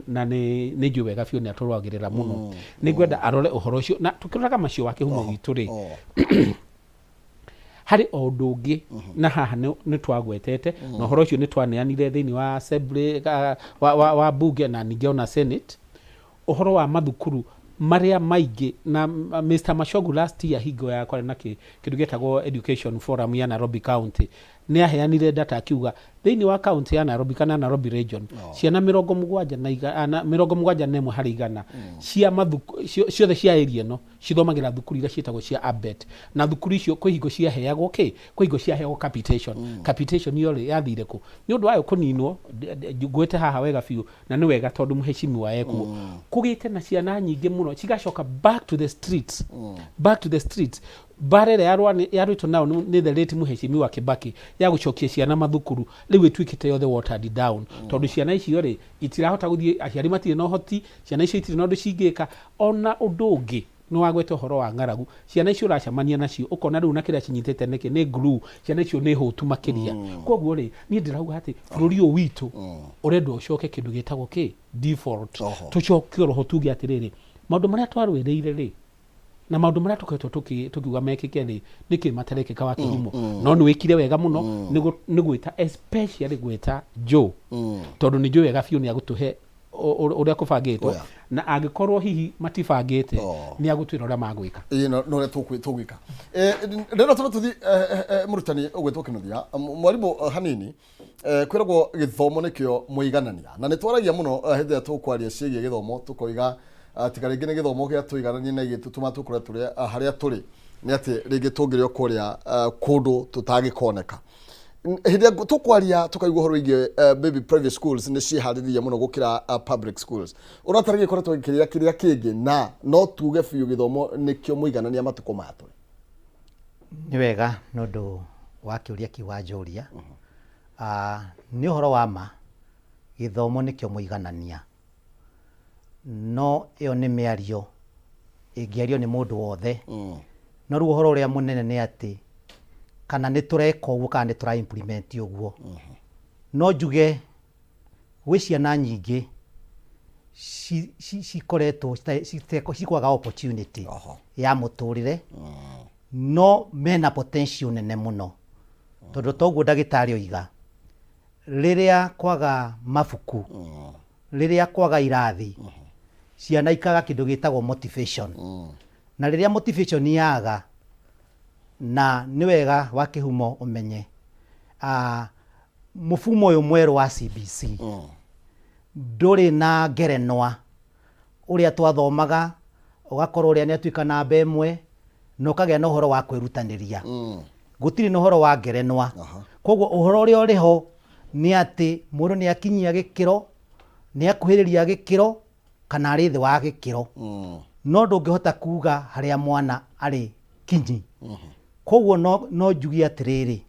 na nĩ njũĩ wega biũ nĩ atũrũagĩrĩra mũno, nĩ ngwenda arore ũhoro ũcio. Na tũkĩroraga macio wa kĩhumo gitũ rĩ, harĩ o ũndũ ũngĩ na haha nĩ twagwetete na ũhoro ũcio nĩ twaneanire thĩinĩ wa assembly, wa bunge na ningĩ ona senate, ũhoro wa mathukuru marĩa maingĩ. Na Mr. Machogu last year hingo ya kwarĩ na kĩndũ gĩetagwo Education Forum ya Nairobi County nĩ aheanire data akiuga thĩinĩ wa county ya Nairobi kana Nairobi region ciana 71% cia mathuku ciothe cia area ĩno cithomagĩra thukuru iria ciĩtagwo cia ABET. Na thukuru icio kwĩ hingo ciaheagwo kĩ? Kwĩ hingo ciaheagwo capitation. Capitation ĩyo rĩ, yathire kũ? Nĩ ũndũ wayo kũninwo, ngwĩte haha wega biũ na nĩ wega tondũ mheshimiwa ekuo, kũgĩte na ciana nyingĩ mũno cigacoka back to the streets, back to the streets. Mbara ĩrĩa yarũĩtwo nayo nĩ the late mheshimiwa Kibaki ya gũcokia ciana mathukuru rĩu ĩtuĩkĩte yothe watered down, tondũ ciana icio rĩ itirahota gũthiĩ, aciari matirĩ na ũhoti, ciana icio itirĩ na ũndũ cingĩka. Ona ũndũ ũngĩ nĩ wagweta ũhoro wa ng'aragu, ciana icio ũracemania nacio ũkona rĩu na kĩrĩa cinyitĩte nĩkĩ nĩ glue, ciana icio nĩ hũtu makĩria. Koguo rĩ, niĩ ndĩrauga atĩ bũrũri ũyũ witũ ũrendwo ũcoke kĩndũ gĩtagwo kĩ default. Tũcoke oroho tuge atĩrĩrĩ, maũndũ marĩa twarũĩrĩire rĩ na maũndũ marĩa tũkoretwo tũkiuga mekĩke rĩ, nĩkĩ matarekĩka wa kĩhumo? No nĩ wĩkire wega mũno nĩ gwĩta, especially gwĩta Joe, tondũ nĩ njũĩ wega biũ nĩ agũtũhe ũrĩa kũbangĩtwo. Na angĩkorwo hihi matibangĩte, nĩ agũtwĩra ũrĩa magwĩka. Ĩĩ, no ũrĩa tũgwĩka. Rĩrĩa tũba tũthi mũrutani ũgwĩtwo Kĩnuthia, mwarimũ, hanini, kwĩragwo gĩthomo nĩkĩo mũiganania, na nĩ twaragia mũno hĩndĩ ĩrĩa tũkwaria ciĩgiĩ gĩthomo, tũkoiga tiga rĩngĩ nĩ gĩthomo gĩa tũiganania na igĩtũtũma tũkorwo tũrĩ harĩa tũrĩ, nĩ atĩ rĩngĩ tũngĩrĩ o kũrĩa kũndũ tũtangĩkoneka. Hĩndĩ ĩrĩa tũkwaria tũkaigua ũhoro wĩgiĩ maybe private schools nĩ ciĩharĩrĩria mũno gũkĩra public schools, ũrata rĩngĩ ĩkoretwo ĩkĩrĩa kĩrĩa kĩngĩ, na no tuge biũ gĩthomo nĩkĩo mũiganania matukũ maya tũrĩ. Nĩ wega nĩ ũndũ wa kĩũria kĩu wanjũria. Nĩ ũhoro wa ma gĩthomo nĩkĩo mũiganania, no ĩyo nĩ mĩario ĩngĩario nĩ mũndũ wothe. No rĩu ũhoro ũrĩa mũnene nĩ atĩ kana nĩ tũreka ũguo kana nĩ tũra implement ũguo. No njuge gwĩ ciana nyingĩ cikoretwo cikwaga opportunity ya mũtũrĩre, no mena potential nene mũno, tondũ toguo ndagĩtarĩ oiga, rĩrĩa kwaga mabuku, rĩrĩa kwaga irathi, ciana ikaga kĩndũ gĩtagwo motivation. Na rĩrĩa motivation yaga, na nĩ wega wa kĩhumo ũmenye mũfumo ũyũ mwerũ wa CBC ndũrĩ na ngerenwa ũrĩa twathomaga, ũgakorwo ũrĩa nĩ atuĩka namba ĩmwe na ũkagĩa na ũhoro wa kwĩrutanĩria. Gũtirĩ na ũhoro wa ngerenwa. Koguo ũhoro ũrĩa ũrĩ ho nĩ atĩ mũndũ nĩ akinyia gĩkĩro, nĩ akuhĩrĩria gĩkĩro kana arĩ thĩ wa gĩkĩro, no ndũngĩhota kuga harĩa mwana arĩ kinyi. Koguo no njuge atĩrĩrĩ,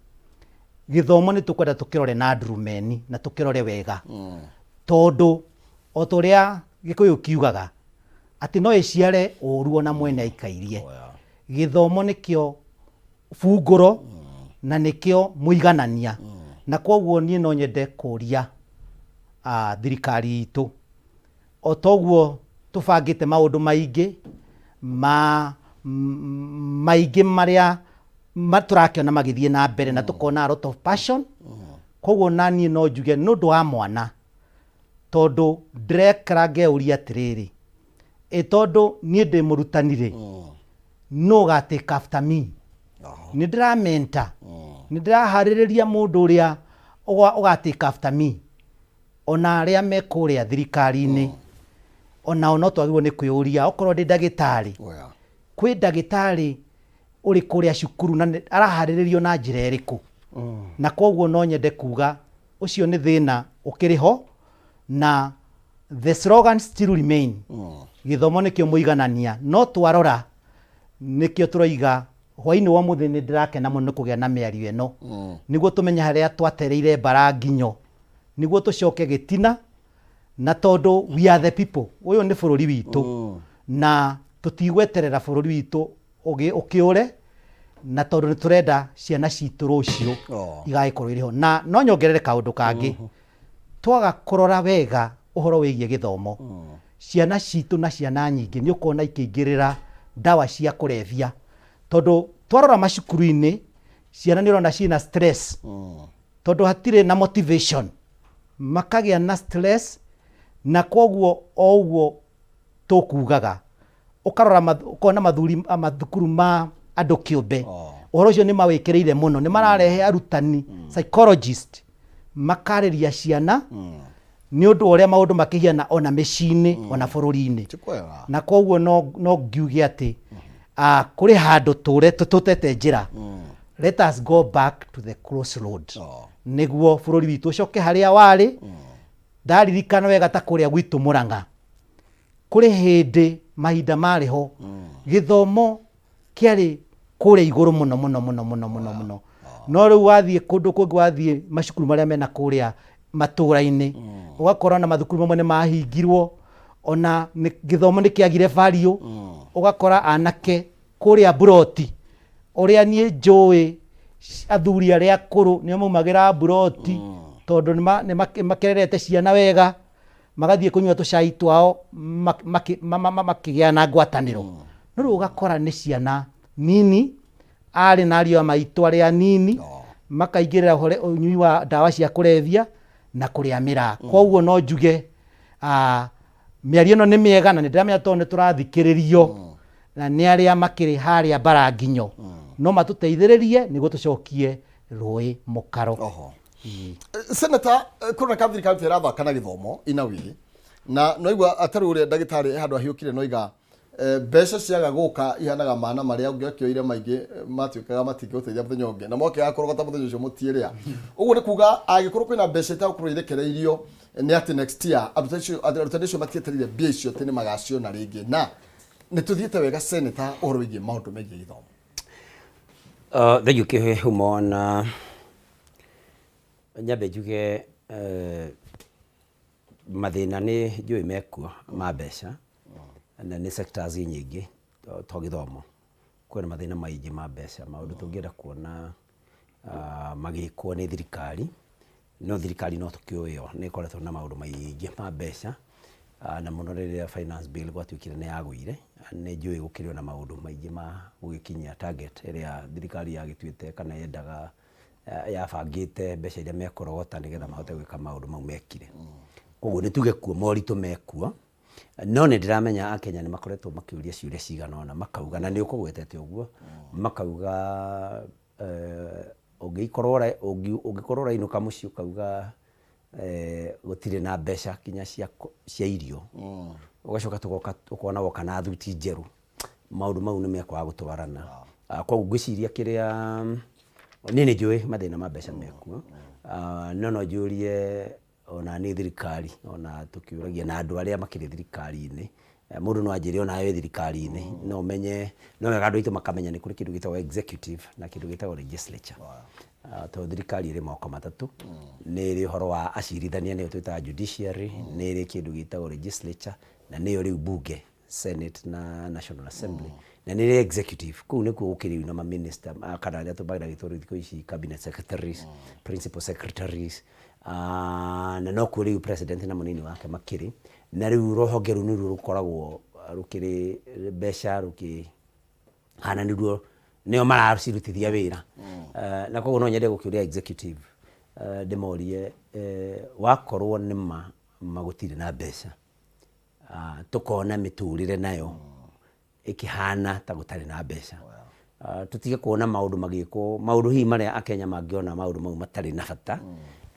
gĩthomo nĩ tũkwenda tũkĩrore na ndurumeni na tũkĩrore wega, tondũ o ta ũrĩa Gĩkũyũ kiugaga atĩ no ĩciare ũru ona mwene aikairie. Gĩthomo nĩkĩo bungũro na nĩkĩo mũiganania, na koguo niĩ no nyende kũria thirikari itũ, o toguo tũbangĩte maũndũ maingĩ ma maingĩ marĩa tũrakĩona magĩthiĩ na mbere na tũkona a lot of passion. Koguo na niĩ no njuge nĩ ũndũ wa mwana, tondũ ndĩrekara ngeuria atĩrĩrĩ, ĩ tondũ niĩ ndĩ mũrutani rĩ, nũ ũga take after me? Nĩ ndĩramenta, nĩ ndĩraharĩrĩria mũndũ ũrĩa ũga take after me. Ona arĩa me kũrĩa thirikari-inĩ, onao no twagĩrĩirwo nĩ kwĩyũria, okorwo ndĩ ndagĩtarĩ, kwĩ ndagĩtarĩ ũrĩ kũrĩa cukuru na araharĩrĩrio na njĩra ĩrĩkũ? Na koguo no nyende kuga ũcio nĩ thĩna ũkĩrĩ ho, na the slogan still remain, gĩthomo nĩkĩo mũiganania. No twarora nĩkĩo tũroiga hwainĩ wa ũmũthĩ nĩ ndĩrakena mũno nĩ kũgĩa na mĩario ĩno, nĩguo tũmenye harĩa twatereire mbara nginyo, nĩguo tũcoke gĩtina, na tondũ we are the people, ũyũ nĩ bũrũri witũ, na tũtigweterera bũrũri witũ ũkĩũre, na tondũ nĩ tũrenda ciana citũ rũciũ igagĩkorwo irĩ ho. Na no nyongerere kaũndũ kangĩ, twaga kũrora wega ũhoro wĩgiĩ gĩthomo, ciana citũ na ciana nyingĩ nĩ ũkuona ikĩingĩrĩra ndawa cia kũrebia, tondũ twarora macukuru-inĩ ciana nĩ ũrona ciĩna stress, tondũ hatirĩ na motivation, makagĩa na stress, na koguo o ũguo tũkugaga ũkarora ũkona mathuri mathukuru ma andũ kĩũmbe, ũhoro ũcio nĩ mawĩkĩrĩire mũno, nĩ mararehe arutani psychologist makarĩria ciana nĩ ũndũ wa ũrĩa maũndũ makĩhiana ona mĩciĩ-inĩ ona bũrũri-inĩ. Na koguo no ngiuge atĩ kũrĩ handũ tũtete njĩra. Let us go back to the crossroad, nĩguo bũrũri witũ ũcoke harĩa warĩ. Ndaririkana wega ta kũrĩa gwitũ Mũrang'a, kũrĩ hĩndĩ mahinda marĩ ho gĩthomo kĩarĩ kũrĩa igũrũ mũno mũno mũno mũno mũno mũno, no rĩu wathiĩ kũndũ kũngĩ, wathiĩ macukuru marĩa mena kũrĩa matũra-inĩ, ũgakora na mathukuru mamwe nĩ mahingirwo, ona gĩthomo nĩ kĩagire value. Ũgakora anake kũrĩa mburoti, ũrĩa niĩ njũĩ athuri arĩa akũrũ nĩo maumagĩra mburoti, tondũ nĩ makererete ciana wega, magathiĩ kũnyua tũcai twao makĩgĩa na ngwatanĩro. No rĩu ũgakora nĩ ciana nini, arĩ na ariũ a maitũ arĩa nini, makaingĩrĩra ũnyui wa ndawa cia kũrebia na kũrĩa mĩraa. Koguo no njuge mĩario ĩno nĩ mĩega, na nĩ ndĩramenya tondũ nĩ tũrathikĩrĩrio na nĩ arĩa makĩrĩ harĩa mbara nginyo, no matũteithĩrĩrie nĩguo tũcokie rũĩ mũkaro. Senator, kũroneka thirikari ta ĩrathaka na gĩthomo ina wĩ na noigua atarĩ ũrĩa ndagĩtarĩ handũ ahiũkire, noiga mbeca ciaga gũka ihanaga mana marĩa ũngĩakĩoire maingĩ, matuĩkaga matingĩgũteithia mũthenya ũngĩ, na mokĩaga kũrogota mũthenya ũcio mũtiĩrĩa. Ũguo nĩ kuga angĩkorwo kwĩna mbeca itagũkorwo irekereirio, nĩ atĩ next year arutani acio matietereire mbia icio atĩ nĩ magaciona rĩngĩ. Na nĩ tũthiĩte wega, Senator, ũhoro wĩgiĩ maũndũ megiĩ gĩthomo? Thengiũ kĩhumo, na nyambe njuge mathĩna nĩ njũĩ mekuo ma mbeca, na nĩ sectors nyingĩ to gĩthomo. Kwĩna mathĩna maingĩ ma mbeca, maũndũ tũngĩenda kuona magĩkwo nĩ thirikari, no thirikari no tũkĩũĩ yo nĩ ĩkoretwo na maũndũ maingĩ ma mbeca, na mũno rĩrĩa finance bill gwatuĩkire nĩ yagũire, nĩ njũĩ gũkĩrĩ na maũndũ maingĩ ma gũgĩkinyia target ĩrĩa thirikari yagĩtuĩte kana yendaga, yabangĩte mbeca iria mekũrogota nĩgetha mahote gwĩka maũndũ mau mekire. Koguo nĩ tuge kuo moritũ mekuo. No nĩ ndĩramenya Akenya nĩ makoretwo makĩũria ciũria cigana ũna makauga, na nĩ ũkũgwetete ũguo, makauga ũngĩkorwo ũngĩkorwo ũrainũka mũciĩ ũkauga gũtirĩ na mbeca kinya cia irio, ũgacoka tũgoka ũkona woka na thuti njerũ, maũndũ mau nĩ mekwaga gũtwarana. Koguo ngwĩciria kĩrĩa, niĩ nĩ njũĩ mathĩna ma mbeca mekuo, no no njũrie ona niĩ thirikari ona tũkĩũragia na andũ arĩa makĩrĩ thirikari-inĩ, mũndũ no anjĩre onawe wĩ thirikari-inĩ, no ũmenye, no wega andũ aitũ makamenya nĩ kũrĩ kĩndũ gĩtagwo executive na kĩndũ gĩtagwo legislature. Tondũ thirikari ĩrĩ moko matatũ, nĩ ĩrĩ ũhoro wa acirithania nĩo twĩtaga judiciary, nĩ ĩrĩ kĩndũ gĩtagwo legislature na nĩyo rĩu bunge, Senate na National Assembly, na nĩ ĩrĩ executive, kũu nĩkuo gũkĩrĩ rĩu na ma minister kana arĩa tũmagĩra thikũ ici cabinet secretaries, principal secretaries, na nokuo rĩu president na mũnini wake makĩrĩ, na rĩu rũhonge rũu nĩruo rũkoragwo rũkĩrĩ mbeca rũkĩhana nĩruo nĩo maracirutithia wĩra. Na koguo no nyende gũkĩũria executive ndĩmorie wakorwo nĩma gũtirĩ na mbeca, tũkona mĩtũrĩre nayo ĩkĩhana ta gũtarĩ na mbeca. Tũtige kuona maũndũ magĩkwo, maũndũ hihi marĩa Akenya mangĩona maũndũ mau matarĩ na bata,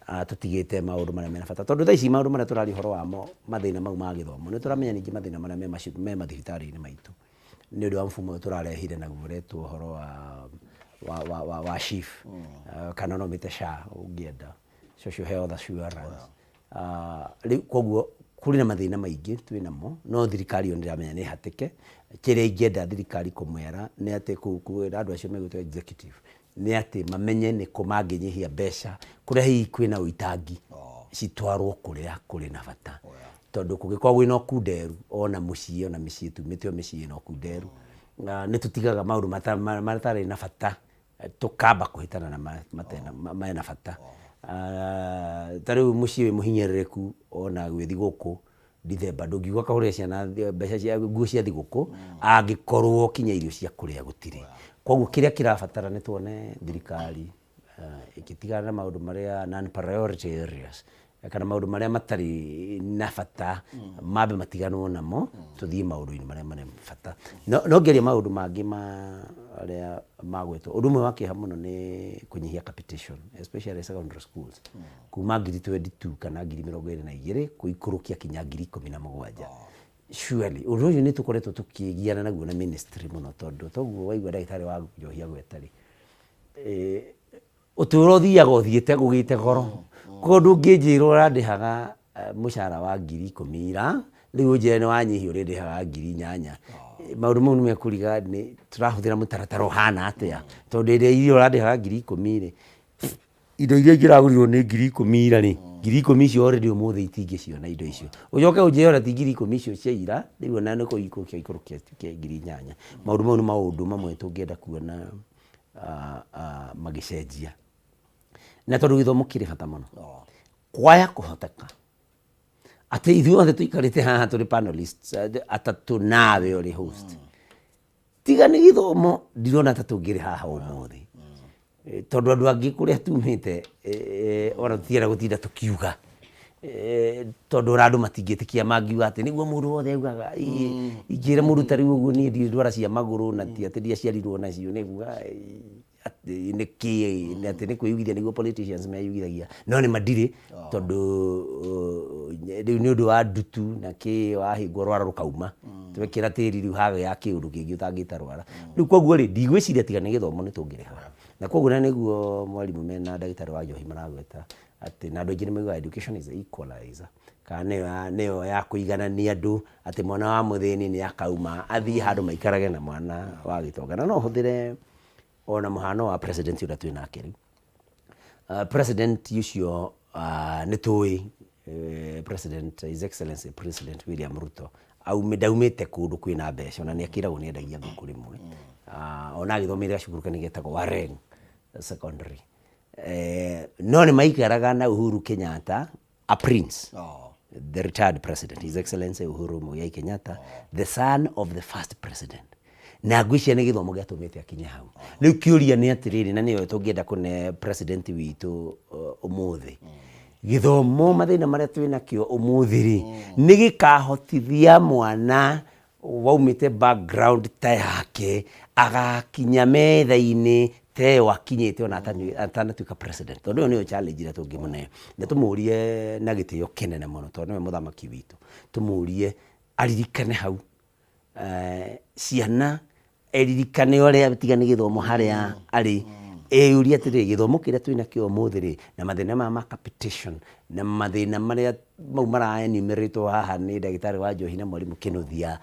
tũtigĩte maũndũ marĩa mena bata. Tondũ thaa ici maũndũ marĩa tũraria ũhoro wamo, mathĩna mau ma gĩthomo, nĩ tũramenya ningĩ mathĩna marĩa me mathibitarĩ-inĩ maitũ, nĩ ũndũ wa mfumo ũyũ tũrarehire naguo ũretwo ũhoro wa SHIF, kana no ũmĩte SHA ũngĩenda, Social Health Assurance. Rĩu koguo kũrĩ na mathĩna maingĩ twĩ namo, no thirikari yo nĩndĩramenya nĩ hatĩke. Kĩrĩa ingĩenda thirikari kũmera nĩ atĩ kwĩra andũ acio megwĩtwo executive, nĩ atĩ mamenye nĩkũ mangĩnyihia mbeca, kũrĩa hihi kwĩna ũitangi, citwarwo kũrĩa kũrĩ na bata. Tondũ kũngĩkorwo kwĩna ũkunderu ona mũciĩ ona mĩciĩ tumĩte o mĩciĩ ĩna ũkunderu, nĩ tũtigaga maũndũ matarĩ na bata tũkamba kũhĩtana na mena bata. Ta rĩu mũciĩ wĩ mũhinyĩrĩrĩku ona gwĩ thigũkũ Dithemba ndũngiuga ũkagũrĩre ciana mbeca cia nguo cia thigũkũ angĩkorwo kinya irio cia kũrĩa gũtirĩ. Koguo kĩrĩa kĩrabatara nĩ tuone thirikari ĩgĩtigana na maũndũ marĩa non priority areas kana maũndũ marĩa matarĩ na bata mambe matiganwo namo tũthiĩ maũndũ-inĩ marĩa marĩ bata. No ngĩaria maũndũ mangĩ marĩa magwetwo, ũndũ ũmwe wa kĩeha mũno nĩ kũnyihia capitation especially secondary schools kuma ngiri 22 kana 22,000 kũikũrũkia kinya 17,000. Surely ũndũ ũyũ nĩ tũkoretwo tũkĩgiana naguo na ministry mũno tondũ toguo waigua ndagĩtarĩ wa njohi agweta rĩ, Ũtũũro ũthiaga ũthiĩte ũgĩte goro. Koguo ndũngĩnjĩra ũrandĩhaga mũcara wa 10,000 ira, rĩu ũnjĩre nĩ wanyihia ũrĩndĩhaga 8,000. Maũndũ mau nĩ mekũriga nĩ tũrahũthĩra mũtaratara ũhana atĩa. Tondũ ĩrĩa ira ũrandĩhaga 10,000 rĩ, indo iria ingĩragũrirwo nĩ 10,000 ira rĩ, 10,000 icio already ũmũthĩ itingĩciona indo icio. Ũcoke ũnjĩre ona ti 10,000 icio cia ira, rĩu ona nĩ kũikũrũkia ikũrũkia 8,000. Maũndũ mau nĩ maũndũ mamwe tũngĩenda kuona magĩcenjia. Na tondũ gĩthomo kĩrĩ bata mũno, kwaya kũhoteka atĩ ithuĩ othe tũikarĩte haha tũrĩ panelists atatũ nawe ũrĩ host, tiga nĩ gĩthomo ndirona ta tũngĩrĩ haha ũmũthĩ. Tondũ andũ angĩ kũrĩa tumĩte ona tũtienda gũtinda tũkiuga tondũ ona andũ matingĩtĩkia mangiuga atĩ nĩguo mũndũ wothe augaga. Ingĩra mũndũ ta rĩu ũguo niĩ ndirĩ ndwara cia magũrũ na ti atĩ ndiaciarirwo nacio nĩ kuga atĩ nĩkĩ atĩ nĩ kwĩyugithia nĩguo politicians meyugithagia no nĩ ma ndirĩ tondũ rĩu nĩ ũndũ wa ndutu na kĩ wahĩngwo rwara rũkauma twekĩra tĩri rĩu hagĩa kĩũndũ kĩngĩ ũtangĩta rwara. Rĩu koguo rĩ ndigwĩciria tiga nĩ gĩthomo nĩ tũngĩrĩha na koguo na nĩguo mwarimũ mena ndagĩtarĩ wa njohi maragweta atĩ na andũ aingĩ nĩ maugaga education is the equalizer kana nĩyo ya kũiganania andũ atĩ mwana wa mũthĩni nĩ akauma athiĩ handũ maikarage na mwana wa gĩtonga. Na no hũthĩre ona mũhano wa president ũrĩa twĩ nake rĩu. President ũcio nĩ tũĩ president His Excellency President William Ruto ndaumĩte kũndũ kwĩna mbeca ona nĩ akĩragwo nĩ endagia ngũkũ rĩmwe. Ona agĩthomeire gacukuru kanini getagwo Wareng Secondary. No nĩ maikaraga na Uhuru Kenyatta a prince. The retired president, His Excellency Uhuru Muigai Kenyatta, the son of the first president. Na ngwĩciria nĩ gĩthomo gĩatũmĩte akinye hau. Rĩu kĩũria nĩ atĩrĩrĩ, na nĩyo tũngĩenda kũne president witũ ũmũthĩ. Gĩthomo mathĩna marĩa twĩ nakĩo ũmũthĩ rĩ, nĩ gĩkahotithia mwana waumĩte background ta yake agakinya metha-inĩ ta ĩyo akinyĩte ona atanatuĩka president, tondũ ĩyo nĩyo challenge ĩrĩa tũngĩmũne. Na tũmũrie na gĩtĩo kĩnene mũno, tondũ nĩwe mũthamaki witũ, tũmũrie aririkane hau ciana eririkane ũrĩa tiga nĩ gĩthomo harĩa arĩ, eyũrie atĩrĩrĩ, gĩthomo kĩrĩa twĩ nakĩo ũmũthĩ rĩ, na mathĩna maya ma capitation, na mathĩna marĩa mau mara enumerate haha nĩ ndagĩtarĩ wa njohi na mwarimũ Kĩnuthia,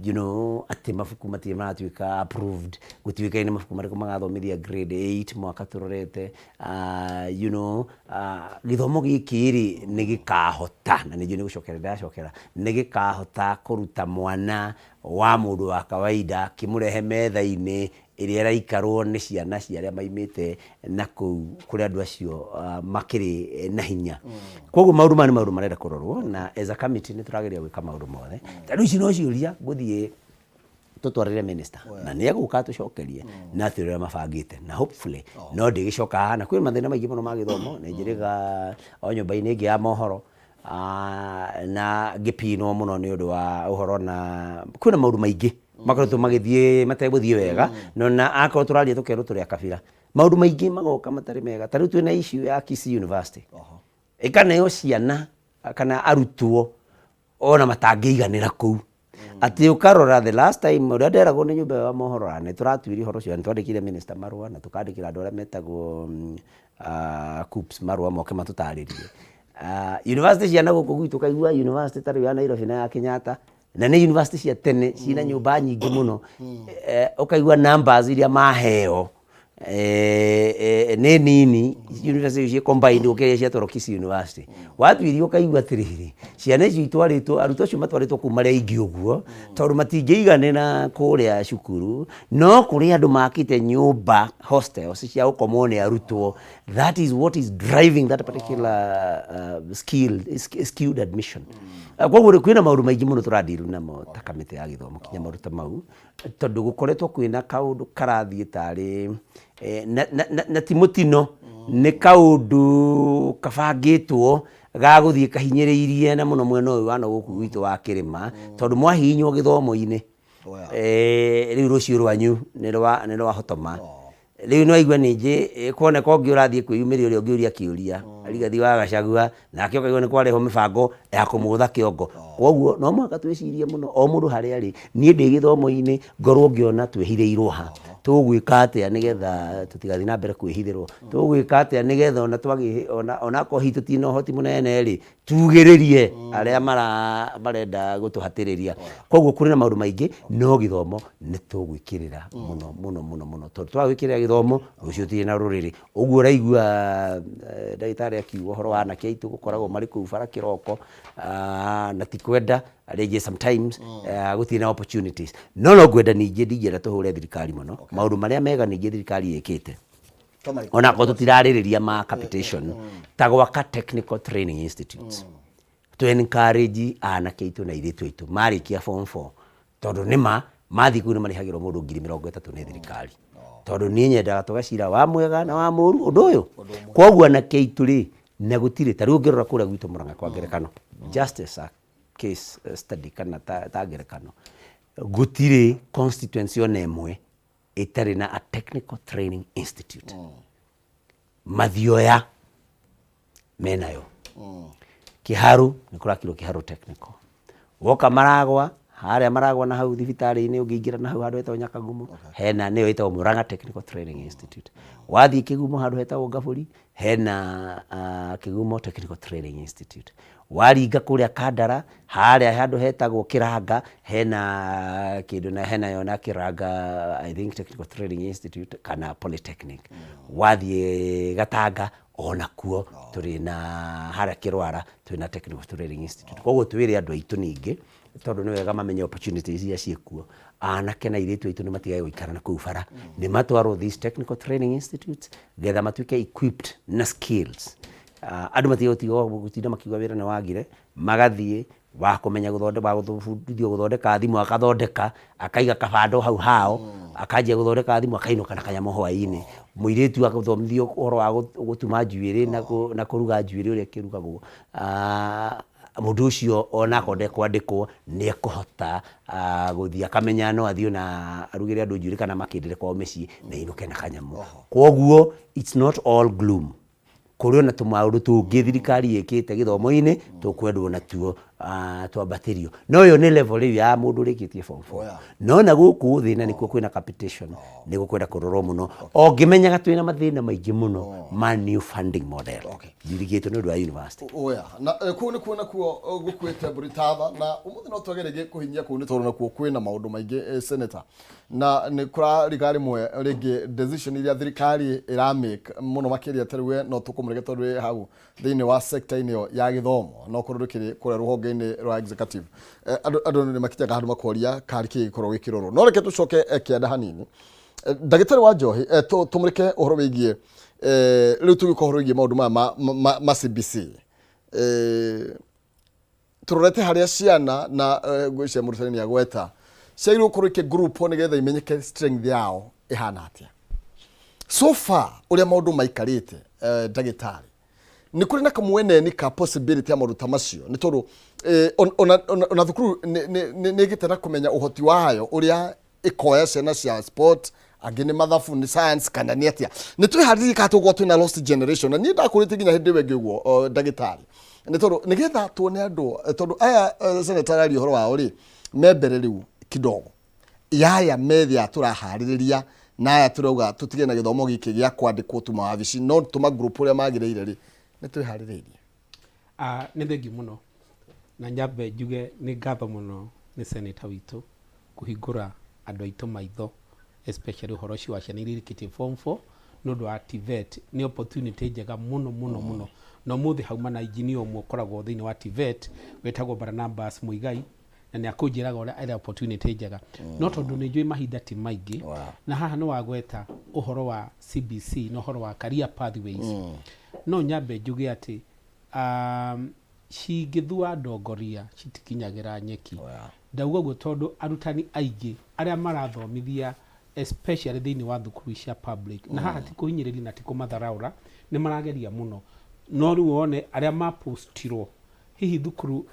you know, atĩ mabuku matirĩ maratuĩka approved, gũtiũĩkaine mabuku marĩkũ magathomithia grade 8 mwaka tũrorete, you know, gĩthomo gĩkĩ rĩ, nĩ gĩkahota, na nĩ njũĩ nĩ gũcokera ndĩracokera, nĩ gĩkahota kũruta mwana wa mũndũ wa kawaida kĩmũrehe metha-inĩ ĩrĩa ĩraikarwo nĩ ciana cia arĩa maimĩte na kũu kũrĩa andũ acio makĩrĩ na hinya. Koguo maũndũ maya nĩ maũndũ marenda kũrorwo na as a committee nĩ tũrageria gwĩka maũndũ mothe. Ta rĩu ici no ciũria ngũthiĩ tũtwarĩre minister na nĩ egũka atũcokerie na atwĩre ũrĩa mabangĩte na hopefully no ndĩgĩcoka haha na kwĩ mathĩna maingĩ mũno ma gĩthomo nĩ njĩrĩga o nyũmba-inĩ ĩngĩ ya mohoro na ngĩpinwo mũno nĩ ũndũ wa ũhoro na kwĩna maũndũ maingĩ makoretwo magĩthiĩ mategũthiĩ wega no na akorwo tũraria tũkerwo tũrĩ a kabira maũndũ maingĩ magoka matarĩ mega ta rĩu twĩna issue ya Kisii University ĩkaneo ciana kana arutwo ona matangĩiganĩra kũu atĩ ũkarora the last time ũrĩa nderagwo nĩ nyũmba ĩyo ya mohoro na nĩ tũratuire ũhoro ũcio na nĩ twandĩkĩire minister marũa na tũkandĩkĩra andũ arĩa metagwo KUCCPS marũa moke matũtarĩrie. University cia na gũkũ gwitũ ũkaigua university ta rĩu ya Nairobi na ya Kenyatta na nĩ university cia tene ciĩna nyũmba nyingĩ mũno, ũkaigua numbers iria maheo nĩ nini university icio ciĩ combined gũkĩra iria ciatwarwo Kisii University. Watuĩria ũkaigua atĩrĩrĩ, ciana icio itwarĩtwo, arutwo acio matwarĩtwo kũu marĩ aingĩ ũguo, tondũ matingĩiganĩra kũrĩa cukuru, no kũrĩ andũ makĩte nyũmba hostels cia gũkomwo nĩ arutwo. That is what is driving that particular skewed admission. Koguo rĩ, kwĩna maũndũ maingĩ mũno tũra deal namo ta kamĩtĩ ya gĩthomo kinya maũndũ ta mau, tondũ gũkoretwo kwĩna kaũndũ karathiĩ tarĩ na ti mũtino, nĩ kaũndũ kabangĩtwo ga gũthiĩ kahinyĩrĩirie na mũno mwena ũyũ wa na gũkũ gwitũ wa kĩrĩma, tondũ mwahihinywo gĩthomo-inĩ, rĩu rũciũ rwanyu nĩ rwahotoma. Rĩu nĩ waigua ningĩ kwoneka ũngĩ ũrathiĩ kwĩyumĩria ũrĩa ũngĩ ũria kĩũria Rigathi wa Gachagua nake ũkaigua nĩ kwarehwo mĩbango ya kũmũgũtha kĩongo. Koguo no mũhaka twĩcirie mũno o mũndũ harĩa arĩ. Niĩ ndĩ gĩthomo-inĩ ngorwo ngĩona twĩhithĩirwo ha, tũgwĩka atĩa nĩgetha tũtigathiĩ na mbere kwĩhithĩrwo, tũgwĩka atĩa nĩgetha ona twagĩ ona akorwo hihi tũtirĩ na ũhoti mũnene rĩ, tugĩrĩrie arĩa marenda gũtũhatĩrĩria. Koguo kũrĩ na maũndũ maingĩ no gĩthomo nĩ tũgwĩkĩrĩra mũno mũno mũno mũno, tondũ twaga gwĩkĩrĩra gĩthomo rũciũ tũtirĩ na rũrĩrĩ. Ũguo ũraigua ndagĩtarĩ akiuga ũhoro wa anake aitũ gũkoragwo marĩ kũu bara kĩroko na ti kwenda rĩngĩ sometimes gũtirĩ na opportunities. No ngwenda ningĩ ndingĩenda tũhũre thirikari mũno, maũndũ marĩa mega ningĩ thirikari ĩkĩte onakorwo tũtirarĩrĩria ma capitation ta gwaka technical training institutes to encourage anake aitũ na airĩtu aitũ marĩkia form 4, tondũ nĩma mathiĩ kũu nĩ marĩhagĩrwo mũndũ 30,000 nĩ thirikari, tondũ niĩ nyendaga tũgacira wa mwega na wa mũru ũndũ ũyũ. Koguo anake aitũ rĩ, na gũtirĩ ta rĩu ũngĩrora kũrĩa gwitũ Mũrang'a kwa ngerekano, just as a case study kana ta ngerekano, gũtirĩ constituency ona ĩmwe ĩtarĩ na a technical training institute. Mathioya menayo, Kiharu nĩ kũrakirwo Kiharu Technical, woka Maragwa harĩa Maragwa na hau thibitarĩ-inĩ ũngĩingĩra na hau handũ hetagwo Nyakagumo hena nĩyo ĩtagwo Murang'a Technical Training Institute. Wathiĩ Kĩgumo handũ hetagwo Ngabũri hena Kĩgumo Technical Training Institute. Waringa kũrĩa Kandara harĩa handũ hetagwo Kĩranga hena kĩndũ na hena yo na Kĩranga I think Technical Training Institute kana Polytechnic. Wathiĩ Gatanga onakuo tũrĩ na harĩa Kĩrwara twĩ na Technical Training Institute. Koguo twĩre andũ aitũ ningĩ, tondũ nĩ wega mamenye opportunities iria ciĩkuo, anake na airĩtu aitũ nĩ matigage gũikara na kũu bara, nĩ matwarwo these technical training institutes getha matuĩke equipped na skills. Andũ matige gũtinda makiuga wĩra nĩ wagire, magathiĩ Wa kũmenya gũthondeka, wa gũbundithio gũthondeka thimũ akathondeka, akaiga kabando hau hao, akanjia gũthondeka thimũ akainũka na kanyamũ hwainĩ. Mũirĩtu agathomithio ũhoro wa gũtuma njuĩrĩ na kũruga njuĩrĩ ũrĩa ĩkĩrugagwo. Mũndũ ũcio ona akorwo ndekwandĩkwo nĩ ekũhota gũthiĩ akamenya no athiĩ ona arugĩre andũ njuĩrĩ kana amakĩndĩre kwao mĩciĩ na ainũke na kanyamũ. Kwoguo it's not all gloom. Kũrĩ ona tũmaũndũ tũngĩ thirikari ĩkĩte gĩthomo-inĩ tũkwendwo natuo twambatĩrio. No ĩyo nĩ level rĩu ya mũndũ ũrĩkĩtie form four. No na gũkũ thĩ na nĩkuo kwĩna capitation nĩ gũkwenda kũrorwo mũno. O ngĩmenyaga twĩna mathĩna maingĩ mũno ma new funding model njirigĩtwo nĩ ũndũ wa university. Oya, na kũu nĩkuo nakuo gũkuĩte mbũri ta tha na ũmũthĩ no twage rĩngĩ kũhinyia kũu nĩ tondũ nakuo kwĩna maũndũ maingĩ senator. Na nĩ kũrariga rĩmwe rĩngĩ decision iria thirikari ĩra make mũno makĩria ta rĩu we no tũkũmũrege tondũ wĩ hau thĩinĩ wa sector-inĩ ĩyo ya gĩthomo no korwo ndũkĩrĩ kũrĩa rũhonge-inĩ rwa executive. Andũ andũ nĩ makinyaga handũ makoria karĩ kĩ gĩkoragwo gĩkĩrorwo. No reke tũcoke kĩanda hanini. Ndagĩtarĩ wa njohi tũmũrĩke ũhoro wĩgiĩ rĩu tũgĩũka ũhoro wĩgiĩ maũndũ maya ma ma CBC. Tũrorete harĩa ciana na ngwĩciria mũrutani nĩ agweta ciagĩrĩirwo gũkorwo ikĩ group nĩgetha imenyeke strength yao ĩhana atĩa. So far ũrĩa maũndũ maikarĩte ndagĩtarĩ, nĩ kũrĩ na kamweneni ka possibility ya maũndũ ta macio nĩ tondũ ona thukuru nĩ ĩgĩte na kũmenya ũhoti wayo ũrĩa ĩkoya ciana cia sport angĩ nĩ mathabu nĩ science kana nĩ atĩa. Nĩ twĩharĩrie kana tũgũkorwo twĩna lost generation? Na niĩ ndakũrĩte nginya hĩndĩ ĩyo ĩngĩ ũguo ndagĩtarĩ, nĩ tondũ nĩgetha tuone andũ tondũ aya senator araria ũhoro wao rĩ me mbere rĩu kidogo yaya methĩ aya tũraharĩrĩria na aya tũrauga tũtige na gĩthomo gĩkĩ gĩa kwandĩkwo tu mawabici no tũma group ũrĩa magĩrĩire rĩ nĩ twĩharĩrĩirie? Nĩ thengiũ mũno na nyambe njuge nĩ ngatho mũno nĩ senator witũ kũhingũra andũ aitũ maitho especially ũhoro ũcio wa ciana iria irĩkĩtie form 4 nĩ ũndũ wa TVET. Nĩ opportunity njega mũno mũno mũno na ũmũthĩ hauma na engineer ũmwe ũkoragwo thĩinĩ wa TVET wĩtagwo Barnabas Muigai na nĩ akũnjĩraga ũrĩa ĩrĩ opportunity njega no tondũ nĩ njũĩ mahinda ti maingĩ na haha nĩ wagweta ũhoro wa CBC na ũhoro wa career pathways no nyambe njuge atĩ cingĩthua ndongoria citikinyagĩra nyeki. Ndauga ũguo tondũ arutani aingĩ arĩa marathomithia especially thĩinĩ wa thukuru cia public na haha ti kũhinyĩrĩria na ti kũmatharaũra nĩ marageria mũno no rĩu wone arĩa mapostirwo hihi thukuru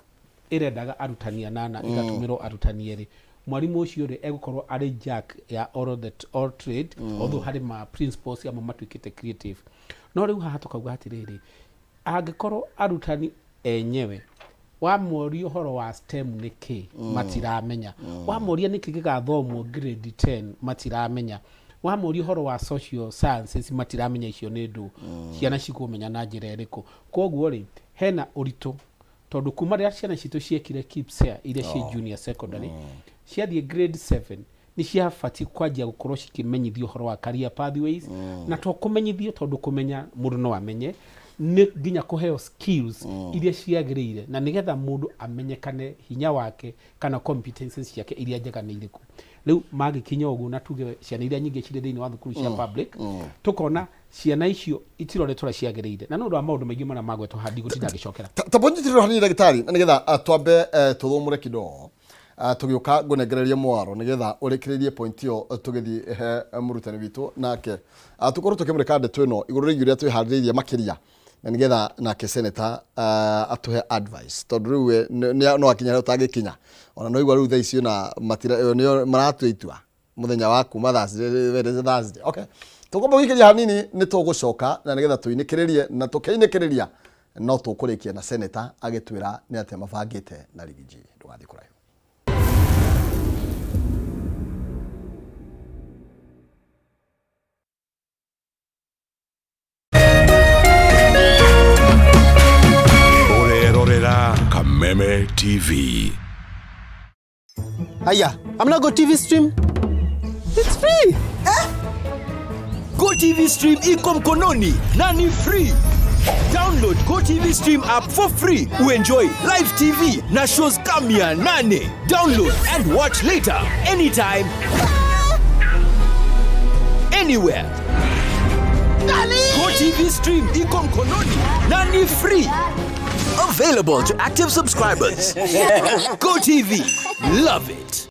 ĩrendaga arutani anana ĩgatũmĩrwo arutani erĩ mwarimũ ũcio rĩ egũkorwo arĩ jack ya all, the, all trade although harĩ ma principals amwe matuĩkĩte creative no rĩu haha tũkauga atĩrĩrĩ angĩkorwo arutani enyewe wamoria ũhoro wa STEM nĩ kĩ matiramenya wamoria nĩkĩ gĩgathomwo grade 10 matiramenya wamoria ũhoro wa social sciences matiramenya icio nĩ ndũ ciana cikũmenya na njĩra ĩrĩkũ. Koguo rĩ hena ũritũ tondũ kuma rĩrĩa ciana citũ ciekire KPSEA iria ciĩ junior secondary ciathiĩ grade 7 nĩ ciabatiĩ kwanjia gũkorwo cikĩmenyithio ũhoro wa career pathways na to kũmenyithio tondũ kũmenya mũndũ no amenye nĩ nginya kũheo skills iria ciagĩrĩire na nĩgetha mũndũ amenyekane hinya wake kana competences ciake iria njega nĩ irĩkũ. Rĩu magĩkinya ũguo na tuge ciana iria nyingĩ cirĩ thĩinĩ wa thukuru cia public tũkona ciana icio itiroretwo ũrĩa ciagĩrĩire na nĩ ũndũ wa maũndũ maingĩ marĩa magwetwo haha ndigũtinda ngĩcokera. Ta bonyitĩrĩro hanini ndagĩtarĩ na nĩgetha twambe tũthũmũre kidogo tũgĩũka ngũnengererie mwaro nĩgetha ũrĩkĩrĩrie point ĩyo tũgĩthiĩ he mũrutani witũ nake tũkorwo tũkĩmũrĩka ndeto ĩno igũrũ rĩgiĩ ũrĩa twĩharĩrĩirie makĩria na nĩgetha nake senator atũhe advice tondũ rĩu we no akinya harĩa ũtangĩkinya ona no igua rĩu thaa ici ona matira nĩo maratua itua mũthenya wa kuma Thursday, Wednesday, Thursday. Okay. Tũkwamba gũikĩria hanini nĩ tũgũcoka na nĩgetha tũinĩkĩrĩrie na tũkĩinĩkĩrĩria no tũkũrĩkia na senator agĩtwĩra nĩ atĩa mabangĩte na Riggy G. Ndũgathiĩ kũraihu. Ũrerorera Kameme TV. Aya, I'm not Go TV stream. It's free. Eh? Go TV stream iko mkononi na ni free. Download Go TV stream app for free. Uenjoy live TV na shows kama 800. Download and watch later anytime anywhere. Go TV stream iko mkononi na ni free. Available to active subscribers. Go TV. Love it.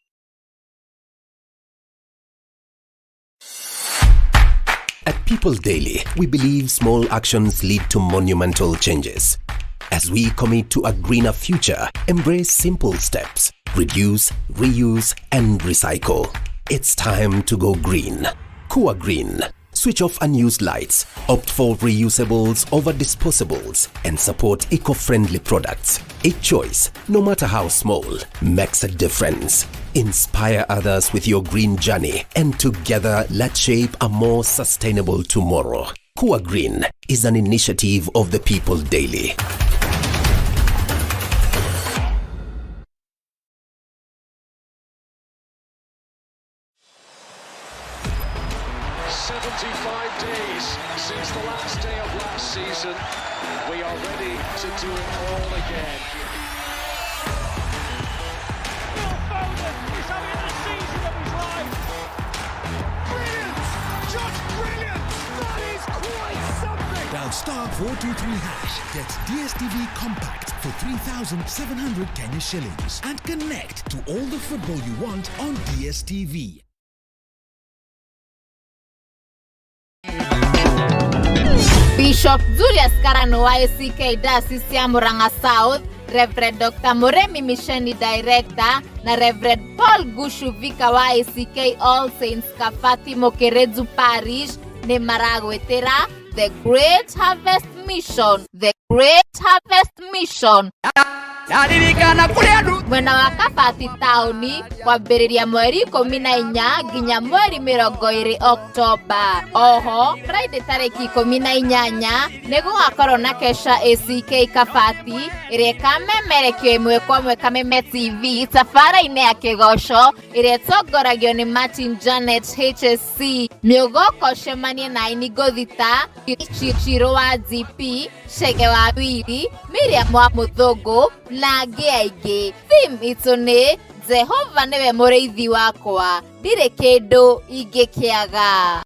At People Daily, we believe small actions lead to monumental changes. As we commit to a greener future, embrace simple steps reduce, reuse, and recycle. It's time to go green. Kua Green. Switch off unused lights, opt for reusables over disposables, and support eco friendly products. Each choice, no matter how small, makes a difference. Inspire others with your green journey, and together let's shape a more sustainable tomorrow. Kua Green is an initiative of the People Daily. 75 days since the last day of last season. We are ready to do it all again. Phil Foden is having the season of his life. Brilliant! Just brilliant! That is quite something! Dial star 423 hash, get DSTV Compact for 3,700 Kenya shillings and connect to all the football you want on DSTV. Bishop Julius Karano wa ACK Diocese ya Murang'a South, Reverend Dr. Muremi Misheni Director na Reverend Paul Gushu Vika wa ACK All Saints Kabati Mukirinzu Parish nĩ maragwĩtĩra The Great Harvest Mission, The Great Harvest Mission Ndaririkana kũrĩ andũ mwena wa Kabati taũni kwambĩrĩria mweri 14 nginya mweri 20 Oktoba. Oho Friday tarĩki 18 nĩ gũgakorwo na kesha ACK Kabati ĩrĩa ĩkamemerekio ĩmwe kwa ĩmwe Kameme TV tabara-inĩ ya kĩgoco ĩrĩa ĩtongoragio nĩ Martin Janet HSC. Mĩũgoka ũcemanie na aini ngũthi ta Chirũ wa GP, Chege wa Wili, Miriam wa Mũthũngũ na angĩ aingĩ. Theme itũ nĩ Jehova nĩwe mũrĩithi wakwa, ndirĩ kĩndũ ingĩkĩaga.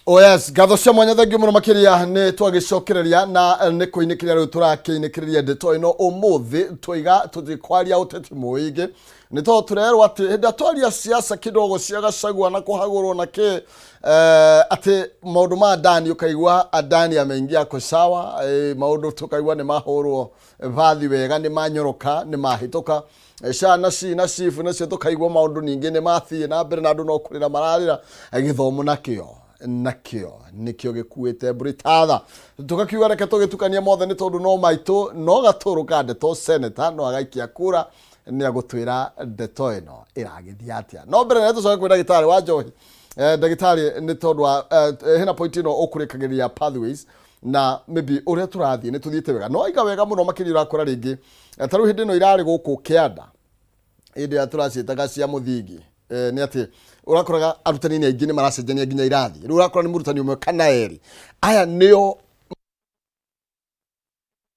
Oh yes, ngatho cia mwanya thengiũ mũno makĩria nĩ twagĩcokereria na nĩ kũinĩkĩria rĩu tũrakĩinĩkĩrĩria ndeto ĩno ũmũthĩ twaiga tũtikwaria ũteti mũingĩ nĩ tondũ tũrerwo atĩ hĩndĩ ĩrĩa twaria siasa kidogo cia Gachagua na kũhagũrwo na kĩ atĩ maũndũ ma Adani ũkaigua Adani ameingia ako sawa maũndũ tũkaigua nĩ mahũrwo vathi wega nĩ manyoroka nĩ mahĩtũka SHA na C na SHIF nacio tũkaigua maũndũ ningĩ nĩ mathiĩ na mbere na andũ no kũrĩra mararĩra gĩthomo nakĩo nakĩo nĩkĩo gĩkuĩte mbũrĩtatha tũgakiuga reke tũgĩtukania mothe nĩ tondũ no maitũ no gatũrũ ka ndeto senator no agaikia kura nĩ agũtwĩra ndeto ĩno ĩragĩthiĩ atĩa no mbere nĩ tũcoke kwĩ ndagĩtarĩ wa njohi ndagĩtarĩ nĩ tondũ wa hena point ĩno ũkũrĩkagĩria pathways na maybe ũrĩa tũrathiĩ nĩ tũthiĩte wega no aiga wega mũno makĩria ũrakora rĩngĩ ta rĩu hĩndĩ ĩno irarĩ gũkũ kĩanda hĩndĩ ĩrĩa tũraciĩtaga cia mũthingi nĩ atĩ ũrakoraga arutani nĩ aingĩ nĩ maracenjania nginya irathi rĩu ũrakora nĩ mũrutani ũmwe kana erĩ aya nĩo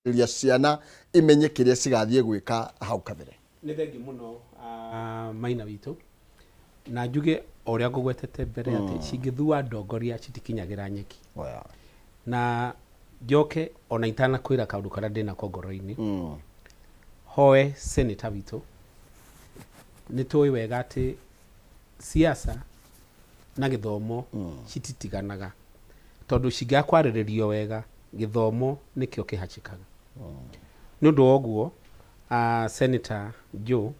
ria ciana imenye kĩrĩa cigathiĩ gwĩka hau kabere. Nĩ thengiũ mũno maina witũ na njuge o ũrĩa ngũgwetete mbere atĩ cingĩthua ndongoria citikinyagĩra nyeki na njoke ona itanakwĩra kaũndũ karĩa ndĩnako ngoro-inĩ hoe senator witũ nĩ tũĩ wega atĩ siasa na gĩthomo cititiganaga tondũ cingĩaga kwarĩrĩrio wega gĩthomo nĩkĩo kĩhacĩkaga nĩ ũndũ wa ũguo Senator Joe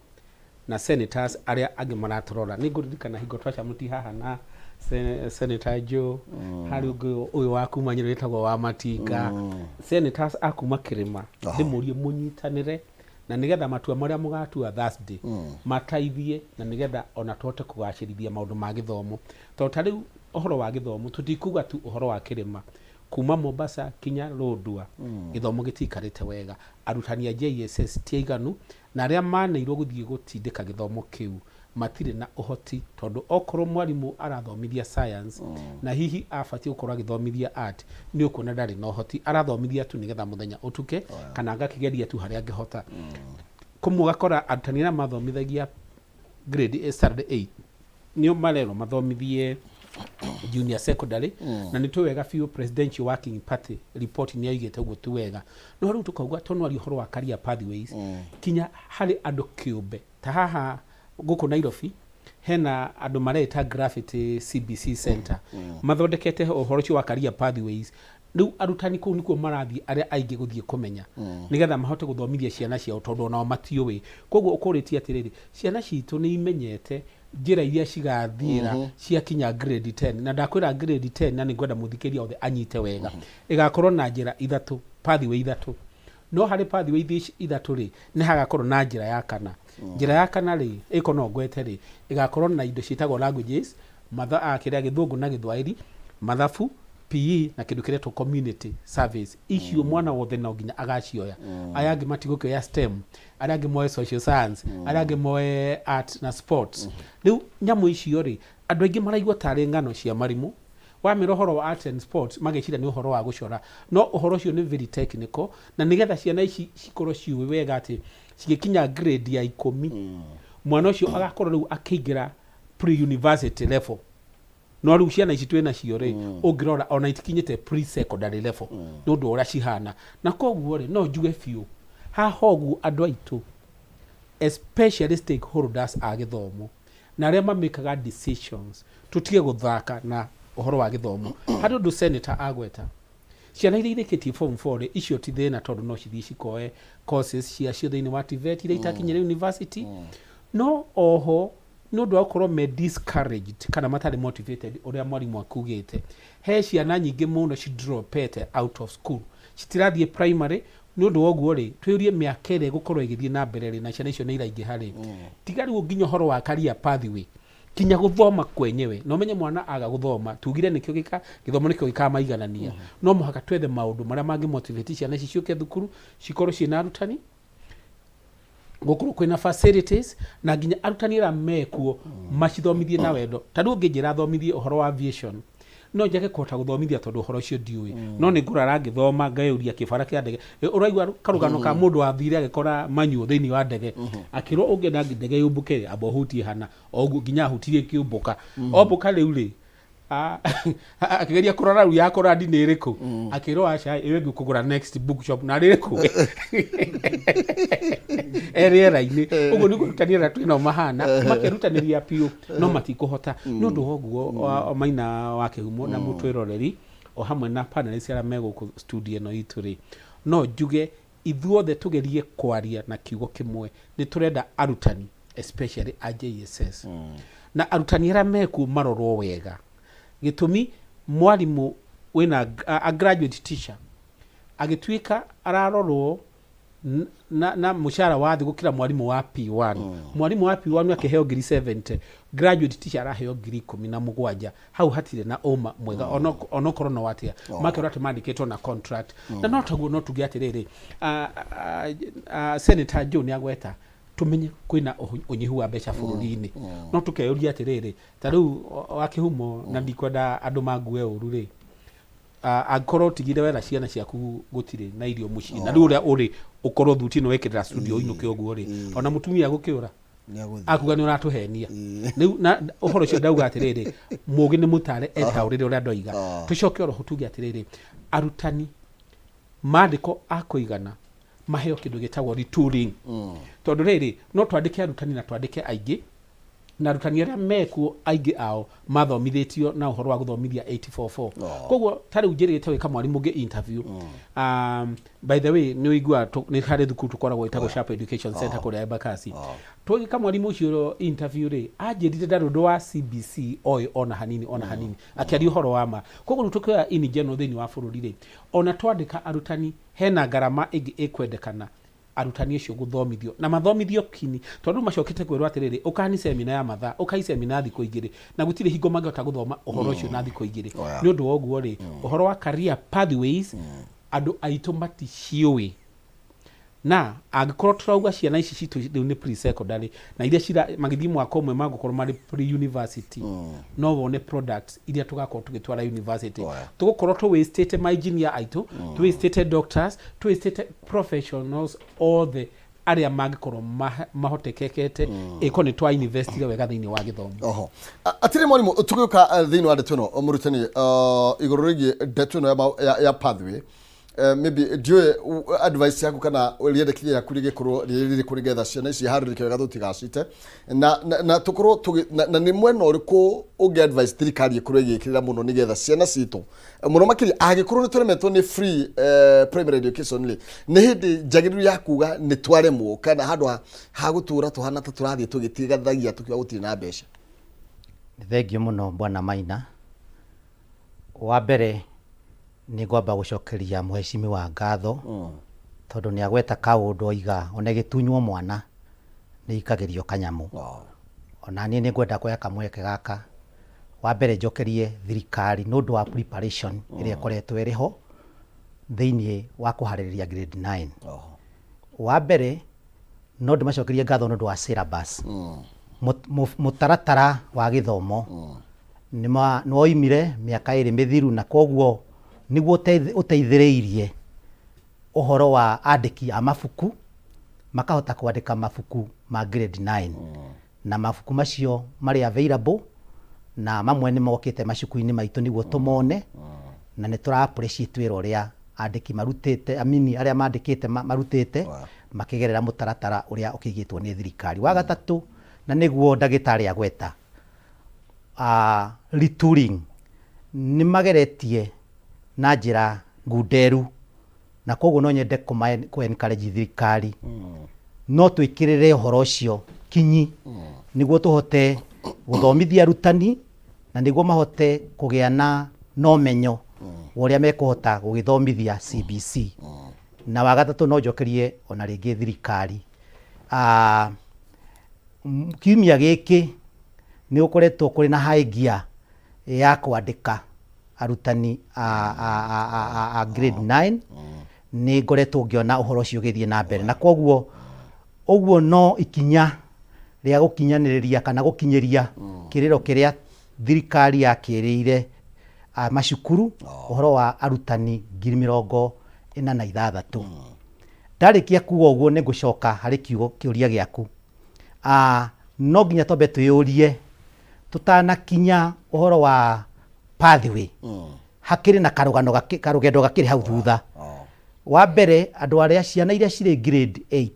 na senators arĩa angĩ maratũrora nĩ ngũririkana hingo twacamũti haha na Senator Joe harĩ ũngĩ ũyũ wa kuma Nyĩrĩ wĩtagwo wa Matinga senators a kuma kĩrĩma ndĩmũrie mũnyitanĩre na nĩgetha matua marĩa mũgatua Thursday mateithie na nĩgetha ona tũhote kũgacĩrithia maũndũ ma gĩthomo tondũ ta rĩu ũhoro wa gĩthomo tũtikuga tu ũhoro wa kĩrĩma kuma Mombasa kinya Lodwar gĩthomo gĩtiikarĩte wega arutani a JSS ti aiganu na arĩa maneirwo gũthiĩ gũtindĩka gĩthomo kĩu matirĩ na ũhoti tondũ okorwo mwarimũ arathomithia science na hihi abatiĩ gũkorwo agĩthomithia art nĩ ũkuona ndarĩ na ũhoti arathomithia tu nĩgetha mũthenya ũtuke kana agakĩgeria tu harĩa angĩhota kũmwe ũgakora arutani arĩa mathomithagia grade standard 8 Nĩo marerwo mathomithie junior secondary. Na nĩ tũĩ wega biũ Presidential Working Party report nĩ yaugĩte ũguo ti wega, no rĩu tũkauga tondũ ũhoro wa career pathways kinya harĩ andũ kĩũmbe ta haha gũkũ Nairobi hena andũ mareta Graffiti CBC Center mathondekete ũhoro ũcio wa career pathways. Rĩu arutani kũu nĩkuo marathiĩ arĩa aingĩ gũthiĩ kũmenya nĩgetha mahote gũthomithia ciana ciao, tondũ onao matiũĩ. Koguo ũkũrĩtie atĩrĩrĩ, ciana citũ nĩ imenyete njĩra iria cigathiĩra ciakinya grade 10? Na ndakwĩra grade 10, na nĩngwenda mũthikĩria othe anyite wega, ĩgakorwo na njĩra ithatũ, pathway ithatũ. No harĩ pathway ici ithatũ rĩ, nĩ hagakorwo na njĩra ya kana. Njĩra ya kana rĩ, ĩko no ngwete rĩ, ĩgakorwo na indo ciĩtagwo languages, matha, kĩrĩa Gĩthũngũ na Gĩthwaĩri, mathabu, PE na kĩndũ kĩretwo community service. Icio mwana wothe no nginya agacioya. Aya angĩ matigũkĩoya STEM, arĩa angĩ moe social science, arĩa angĩ moe art na sports. Rĩu nyamũ icio rĩ, andũ aingĩ maraigua tarĩ ng'ano cia marimũ. Wamĩra ũhoro wa arts and sports, mageciria nĩ ũhoro wa gũcora, no ũhoro ũcio nĩ very technical, na nĩgetha ciana ici cikorwo ciũĩ wega atĩ cigĩkinya grade ya 10, mwana ũcio agakorwo rĩu akĩingĩra pre-university level. No rĩu ciana ici twĩ nacio rĩ, ũngĩrora ona itikinyĩte pre-secondary level nĩ ũndũ wa ũrĩa cihana. Na koguo rĩ, no njuge biũ haha ũguo, andũ aitũ, especially stakeholders a gĩthomo na arĩa mamĩkaga decisions, tũtige gũthaka na ũhoro wa gĩthomo. Harĩ ũndũ senator agweta, ciana iria irĩkĩtie form 4 rĩ, icio ti thĩna tondũ no cithiĩ cikoe courses ciacio thĩinĩ wa TVET iria itakinyĩra university. No oho nĩ ũndũ wa gũkorwo me discouraged kana matarĩ motivated, ũrĩa mwarimũ akugĩte, he ciana nyingĩ mũno ci dropete out of school, citirathiĩ primary. Nĩ ũndũ wa ũguo rĩ, twĩũrie mĩaka ĩrĩa ĩgũkorwo ĩgĩthiĩ na mbere rĩ, na ciana icio nĩ iraingĩha rĩ, tiga rĩu nginya ũhoro wa career pathway, kinya gũthoma kwenyewe. Na ũmenye mwana aga gũthoma, tugire nĩkĩo gĩka gĩthomo nĩkĩo gĩkamaiganania. No mũhaka twethe maũndũ marĩa mangĩ motivate ciana ici ciũke thukuru, cikorwo ciĩna arutani, gũkorwo kwĩna facilities, na nginya arutani arĩa mekuo macithomithie na wendo. Ta rĩu ũngĩnjĩra thomithie ũhoro wa aviation, no njage kũhota gũthomithia tondũ ũhoro ũcio ndiũĩ, no nĩ ngũrara ngĩthoma ngeyũria kĩbara kĩa ndege. Ũraigua karũgano ka mũndũ wathire agĩkora manyuo thĩinĩ wa ndege, akĩrwo ũngĩenda ndege yũmbũke amba ũhutie hana o ũguo, nginya ahutirie kĩũmbũka ombũka. Rĩu rĩ, akĩgeria kũrora rĩu ya kũrandi nĩ ĩrĩkũ, akĩrwo aca, ĩyo ĩngĩ kũgũra next bookshop na rĩrĩkũ e rĩera-inĩ. Ũguo nĩguo arutani arĩa twĩnao mahana, makerutanĩria biũ no matikũhota. Nĩ ũndũ wa ũguo, Maina wa Kĩhumo na mũtwĩroreri o hamwe na panelists arĩa me gũkũ studio ĩno itũ rĩ, no njuge ithuothe tũgerie kwaria na kiugo kĩmwe. Nĩ tũrenda arutani, especially a JSS, na arutani arĩa mekuo marorwo wega. Gĩtũmi, mwarimũ wĩna a graduate teacher agĩtuĩka ararorwo na mũcara wa thĩ gũkĩra mwarimũ wa P1. Mwarimũ wa P1 akĩheo ngiri 70, graduate teacher araheo ngiri 17. Hau hatirĩ na ũma mwega, onokorwo no atĩa makerwo atĩ mandĩkĩtwo na contract. Na no taguo no tuge atĩrĩrĩ, Senator Joe nĩ agweta tũmenye kwĩna ũnyihu wa mbeca bũrũri-inĩ. No tũkeyũria atĩrĩrĩ, ta rĩu wa Kĩhumo, na ndikwenda andũ mangue ũru rĩ, angĩkorwo ũtigire wera ciana ciaku gũtirĩ na irio mũciĩ, na rĩu ũrĩa ũrĩ ũkorwo thuti ĩno wekĩrĩra studio ũinũke ũguo rĩ, ona mũtumia gũkĩũra akuga nĩ ũratũhenia. Rĩu na ũhoro ũcio ndauga atĩrĩrĩ, mũgĩ nĩ mũtare etaũrĩre ũrĩa ndoiga. Tũcoke oro ho tuge atĩrĩrĩ, arutani mandĩko a kũigana maheo kĩndũ gĩtagwo retooling, tondũ rĩrĩ, no twandĩke arutani na twandĩke aingĩ, na arutani arĩa mekuo aingĩ ao mathomithĩtio na ũhoro wa gũthomithia 844. Koguo ta rĩu njĩrĩgĩte gwĩka mwarimũ ũngĩ interview. By the way, nĩ ũiguaga nĩ harĩ thukuru tũkoragwo ĩtagwo Sharp Education Center kũrĩa Embakasi. Twagĩka mwarimũ ũcio interview rĩ, anjĩrire ndarĩ ũndũ wa CBC oĩ ona hanini, ona hanini, akĩaria ũhoro wa ma. Koguo rĩu tũkĩoya in general thĩinĩ wa bũrũri rĩ, ona twandĩka arutani, hena ngarama ĩngĩ ĩkwendekana arutani acio gũthomithio na mathomithio kini, tondũ rĩu macokete kwĩrwo atĩrĩrĩ, ũkani semina ya mathaa, ũkai semina ya thikũ 2, na gũtirĩ hingo mangĩhota gũthoma ũhoro ũcio na thikũ 2. Nĩ ũndũ wa ũguo rĩ, ũhoro wa career pathways andũ aitũ maticiũĩ. Na angĩkorwo tũrauga ciana ici citũ rĩu nĩ pre-secondary, na iria cira magĩthiĩ mwaka ũmwe magũkorwo marĩ pre-university, no wone products iria tũgakorwo tũgĩtwara university, tũgũkorwo tũ wastĩte ma engineer aitũ, tũ wastĩte doctors, tũ wastĩte professionals othe. Arĩa mangĩkorwo mahotekekete ĩkorwo nĩ twa investire wega thĩinĩ wa gĩthomo. Oho. Atirĩ mwarimũ, tũgĩũka thĩinĩ wa ndeto ĩno, mũrutani, igũrũ rĩgiĩ ndeto ĩno ya pathway, maybe ndiũĩ advice yaku kana rĩendekithia rĩaku rĩgĩkorwo rĩrĩ rĩrĩkũ nĩgetha ciana ici iharĩrĩke wega tũtigacite na tũkorwo tũgĩ na nĩ mwena ũrĩkũ ũngĩ advice thirikari ĩkorwo ĩgĩkĩrĩra mũno nĩgetha ciana citũ mũno makĩria angĩkorwo nĩ tũremetwo nĩ free primary education rĩ, nĩ hĩndĩ njagĩrĩru ya kuga nĩ twaremwo kana handũ ha gũtũra tũhana ta tũrathiĩ tũgĩtigathagia tũkiuga gũtirĩ na mbeca? Nĩ thengiũ mũno, Bwana Maina. Wa mbere nĩ ngwamba gũcokeria mũhecimiwa ngatho tondũ nĩ agweta kaũndũ oiga ona ĩgĩtunywo mwana nĩ ikagĩrio kanyamũ. Ona niĩ nĩ ngwenda kuoya kamweke gaka, wa mbere njokerie thirikari nĩ ũndũ wa preparation ĩrĩa ĩkoretwo ĩrĩ ho thĩiniĩ wa kũharĩrĩria grade 9. Wa mbere no ndĩmacokerie ngatho nĩ ũndũ wa syllabus. Mũtaratara wa gĩthomo nĩ woimire mĩaka ĩrĩ mĩthiru na koguo nĩguo ũteithĩrĩirie ũhoro wa andĩki a mabuku makahota kwandĩka mabuku ma grade 9 na mabuku macio marĩ available na mamwe nĩ mokĩte macuku-inĩ maitũ nĩguo tũmone na nĩ tũra appreciate wĩra ũrĩa andĩki marutĩte, I mean, arĩa mandĩkĩte marutĩte makĩgerera mũtaratara ũrĩa ũkĩigĩtwo nĩ thirikari. Wa gatatũ, na nĩguo ndagĩtarĩ agweta, retooling, nĩ mageretie na njĩra ngunderu na koguo no nyende kũ encourage thirikari no twĩkĩrĩre ũhoro ũcio kinyi nĩguo tũhote gũthomithia arutani na nĩguo mahote kũgĩa na ũmenyo wa ũrĩa mekũhota gũgĩthomithia CBC. Na wa gatatũ, no njokerie ona rĩngĩ thirikari, kiumia gĩkĩ nĩ gũkoretwo kũrĩ na high gear ya kwandĩka arutani a grade 9. Nĩ ngoretwo ngĩona ũhoro ũcio ũgĩthiĩ na mbere na koguo ũguo no ikinya rĩa gũkinyanĩrĩria kana gũkinyĩria kĩrĩro kĩrĩa thirikari yakĩrĩire macukuru, ũhoro wa arutani 46,000. Ndarĩkia kuga ũguo, nĩ ngũcoka harĩ kiugo kĩũria gĩaku. No nginya twambe twĩyũrie tũtanakinya ũhoro wa pathway, hakĩrĩ na karũgano karũgendo gakĩrĩ hau thutha. Wa mbere, andũ arĩa ciana iria cirĩ grade 8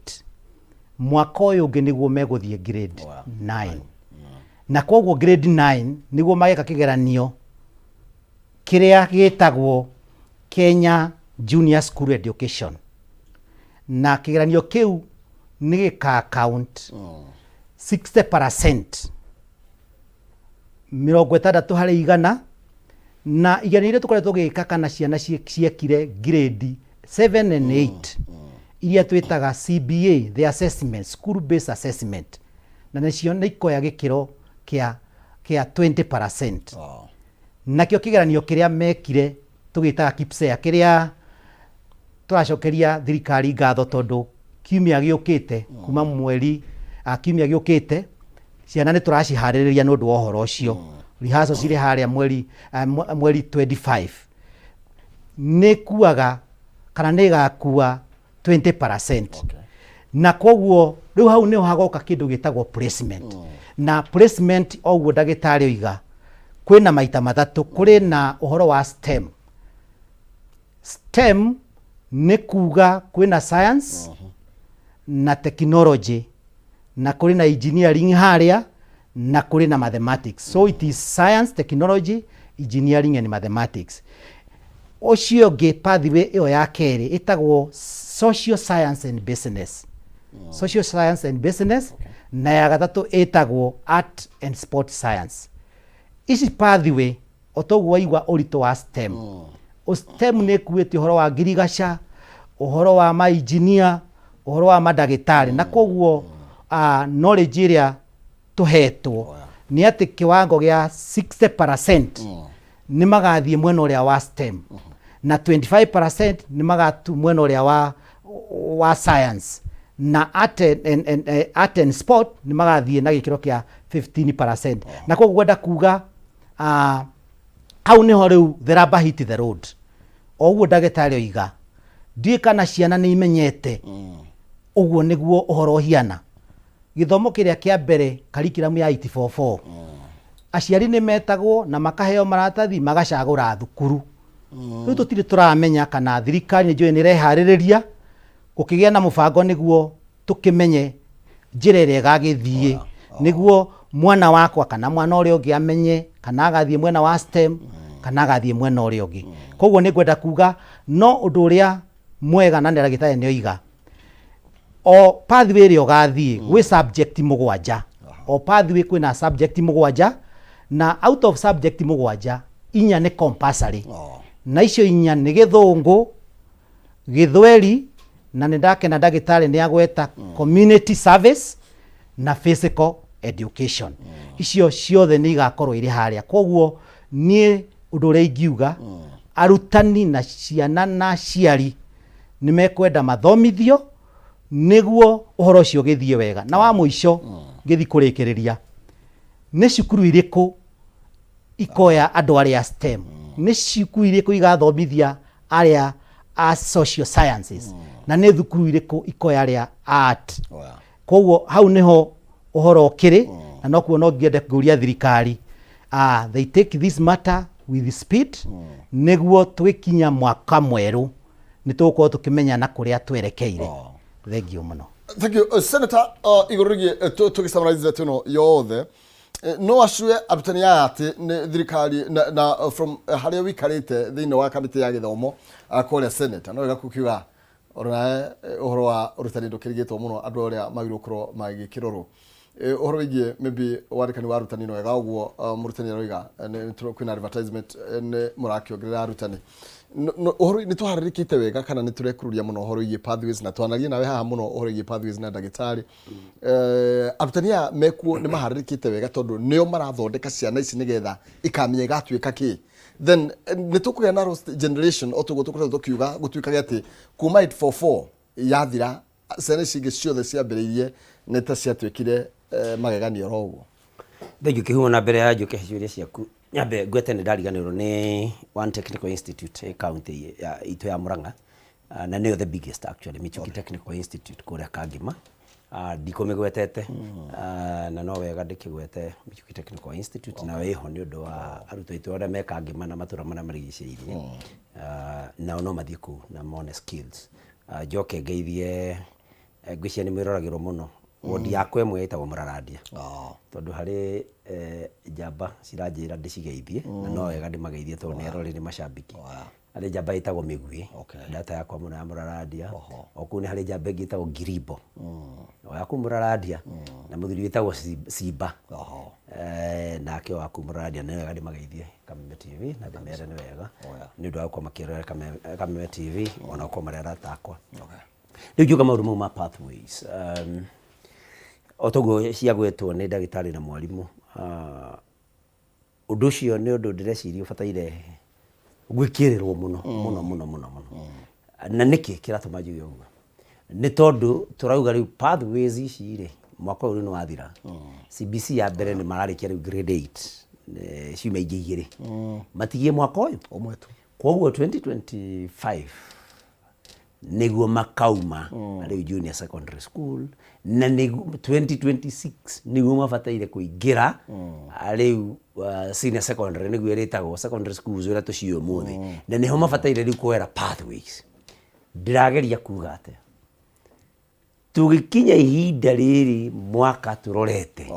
mwaka ũyũ ũngĩ nĩguo megũthiĩ grade 9, na koguo grade 9 nĩguo mageka kĩgeranio kĩrĩa gĩtagwo Kenya Junior School Education, na kĩgeranio kĩu nĩ gĩka count 60%, 60%, na igeranio iria tũkoretwo tũgĩka kana ciana ciekire grade 7 and 8 iria twĩtaga CBA, the assessment, school based assessment, na nĩcio nĩ ikoya gĩkĩro kĩa 20%. Nakĩo kĩgeranio kĩrĩa mekire tũgĩtaga KPSEA, kĩrĩa tũracokeria thirikari ngatho tondũ kiumia gĩũkĩte, kuma mweri kiumia gĩũkĩte, ciana nĩ tũraciharĩrĩria nĩ ũndũ wa ũhoro ũcio. Rehearsal cirĩ harĩa mweri 25. Nĩ kuaga kana nĩ ĩgakua 20%, na koguo rĩu hau nĩho hagoka kĩndũ gĩtagwo placement. Na placement, o ũguo ndagĩtarĩ oiga, kwĩna maita matatũ. Kũrĩ na ũhoro wa STEM. STEM nĩ kuga kwĩna science na technology, na kũrĩ na engineering harĩa, na kũrĩ na mathematics. So it is science, technology, engineering and mathematics. Ũcio ũngĩ, pathway ĩyo ya kerĩ, ĩtagwo social science and business, social science and business, na ya gatatũ ĩtagwo art and sport science. Ici pathway, o toguo waigua ũritũ wa STEM, o STEM nĩ ĩkuĩte ũhoro wa ngirigaca, ũhoro wa mainjinia, ũhoro wa mandagĩtarĩ, na koguo knowledge ĩrĩa tũhetwo nĩ atĩ kĩwango gĩa 60% nĩ magathiĩ mwena ũrĩa wa STEM na 25% nĩ magatu mwena ũrĩa wa science, na art and sport nĩ magathiĩ na gĩkĩro kĩa 15%. Na koguo gwenda kuga hau nĩho rĩu the rubber hit the road. O ũguo ndagĩtarĩ oiga, ndiũĩ kana ciana nĩ imenyete. Ũguo nĩguo ũhoro ũhiana. Gĩthomo kĩrĩa kĩa mbere curriculum ya 844 aciari nĩ metagwo na makaheo maratathi magacagũra thukuru. Rĩu tũtirĩ tũramenya kana thirikari nĩ njũĩ nĩ ĩreharĩrĩria gũkĩgĩa na mũbango nĩguo tũkĩmenye njĩra ĩrĩa ĩgagĩthiĩ nĩguo mwana wakwa kana mwana ũrĩa ũngĩ amenye kana agathiĩ mwena wa STEM kana agathiĩ mwena ũrĩa ũngĩ. Koguo nĩ ngwenda kuga no ũndũ ũrĩa mwega na ndagĩtarĩ nĩ oiga o pathway ĩrĩa ũgathiĩ gwĩ subject mũgwanja o pathway kwĩna subject mũgwanja na out of subject mũgwanja inya nĩ compulsory na icio inya nĩ gĩthũngũ gĩthweri na nĩ ndakena ndagĩtarĩ nĩ agweta community service na physical education icio ciothe nĩ igakorwo irĩ harĩa koguo niĩ ũndũ ũrĩa ingiuga arutani na ciana na aciari nĩ mekwenda mathomithio nĩguo ũhoro ũcio ũgĩthiĩ wega na wa mũico ngĩthiĩ kũrĩkĩrĩria nĩ cukuru irĩkũ ikoya andũ arĩa STEM nĩ cukuru irĩkũ igathomithia arĩa a social sciences na nĩ thukuru irĩkũ ikoya arĩa a art koguo hau nĩho ũhoro ũkĩrĩ na nokuo no ngĩende kũria thirikari ah, they take this matter with speed nĩguo twĩkinya mwaka mwerũ nĩ tũgũkorwo tũkĩmenya na kũrĩa twerekeire thengiũ mũno Thank you. Senator, igũrũ rĩgiĩ tũgĩ summarize ndeto ĩno yothe no acue arutani aya atĩ nĩ thirikari na, na from harĩa ũikarĩte thĩinĩ wa kamĩtĩ ya gĩthomo kũrĩa Senate no wega kukiuga onawe ũhoro wa ũrutani ndũkĩrigĩtwo mũno andũ arĩa magĩrĩirwo gũkorwo magĩkĩrorwo ũhoro wĩgiĩ maybe wandĩkani wa arutani no wega ũguo mũrutani aroiga kwĩna advertisement nĩ mũrakĩongerera arutani ũhoro nĩ tũharĩrĩkĩte wega kana nĩ tũrekururia mũno ũhoro wĩgiĩ pathways na twanaria nawe haha mũno ũhoro wĩgiĩ pathways na ndagĩtarĩ arutani aya mekuo nĩ maharĩrĩkĩte wega tondũ nĩo marathondeka ciana ici nĩgetha ikamenya igatuĩka kĩ then nĩ tũkũgĩa na lost generation o toguo tũkoretwo tũkiuga gũtuĩkage atĩ kuma 844 yathira ciana ici ingĩ ciothe ciambĩrĩirie nĩ ta ciatuĩkire magegania oro ũguo. Thengiũ Kĩhumo na mbere ya njũke ciũria ciaku nyambe ngwete nĩ ndariganĩrwo nĩ One Technical Institute ĩ county ya itũ ya Murang'a na nĩyo the biggest actually Michuki Technical Institute kũrĩa Kangima ndikũmĩgwetete na no wega ndĩkĩgwete Michuki Technical Institute nayo ĩho nĩ ũndũ wa arutwo aitũ arĩa me Kangima na matũra marĩa marigicĩirie nao no mathiĩ kũu na mone skills njoke ngeithie ngwĩciria nĩ mwĩroragĩrwo mũno wondi yakwa ĩmwe ĩtagwo mũrarandia tondũ harĩ njamba ciranjĩra ndĩcigeithie na no wega ndĩmageithie tondũ nĩ eroreri macambiki harĩ njamba ĩtagwo mĩguĩ ndata yakwa mũno ya mũrarandia o kũu nĩ harĩ njamba ĩngĩ ĩtagwo ngirimbo o ya kũu mũrarandia na mũthuri wĩtagwo Simba nake wa kũu mũrarandia nĩ wega ndĩmageithie Kameme TV na ndĩmere nĩ wega nĩ ũndũ wa gũkorwo makĩrorera Kameme TV ona gũkorwo marĩ arata akwa rĩu ngiuga maũndũ mau ma pathways o toguo ciagwetwo nĩ ndagĩtarĩ na mwarimũ ũndũ ũcio nĩ ũndũ ndĩreciria ũbataire gwĩkĩrĩrwo mũno mũno mũno mũno mũno na nĩkĩ kĩratũma njuge ũguo nĩ tondũ tũrauga rĩu pathways ici rĩ mwaka ũyũ rĩu nĩ wathira CBC ya mbere nĩ mararĩkia rĩu grade 8 ciumia ingĩ igĩrĩ matigie mwaka ũyũ ũmwe tu koguo 2025 nĩguo makauma rĩu junior secondary school na nĩguo 2026 nĩguo mabataire kũingĩra rĩu senior secondary nĩguo ĩrĩtagwo secondary schools ũrĩa tũciũĩ ũmũthĩ na nĩho mabataire rĩu kuoera pathways ndĩrageria kuga atĩa tũgĩkinya ihinda rĩrĩ mwaka tũrorete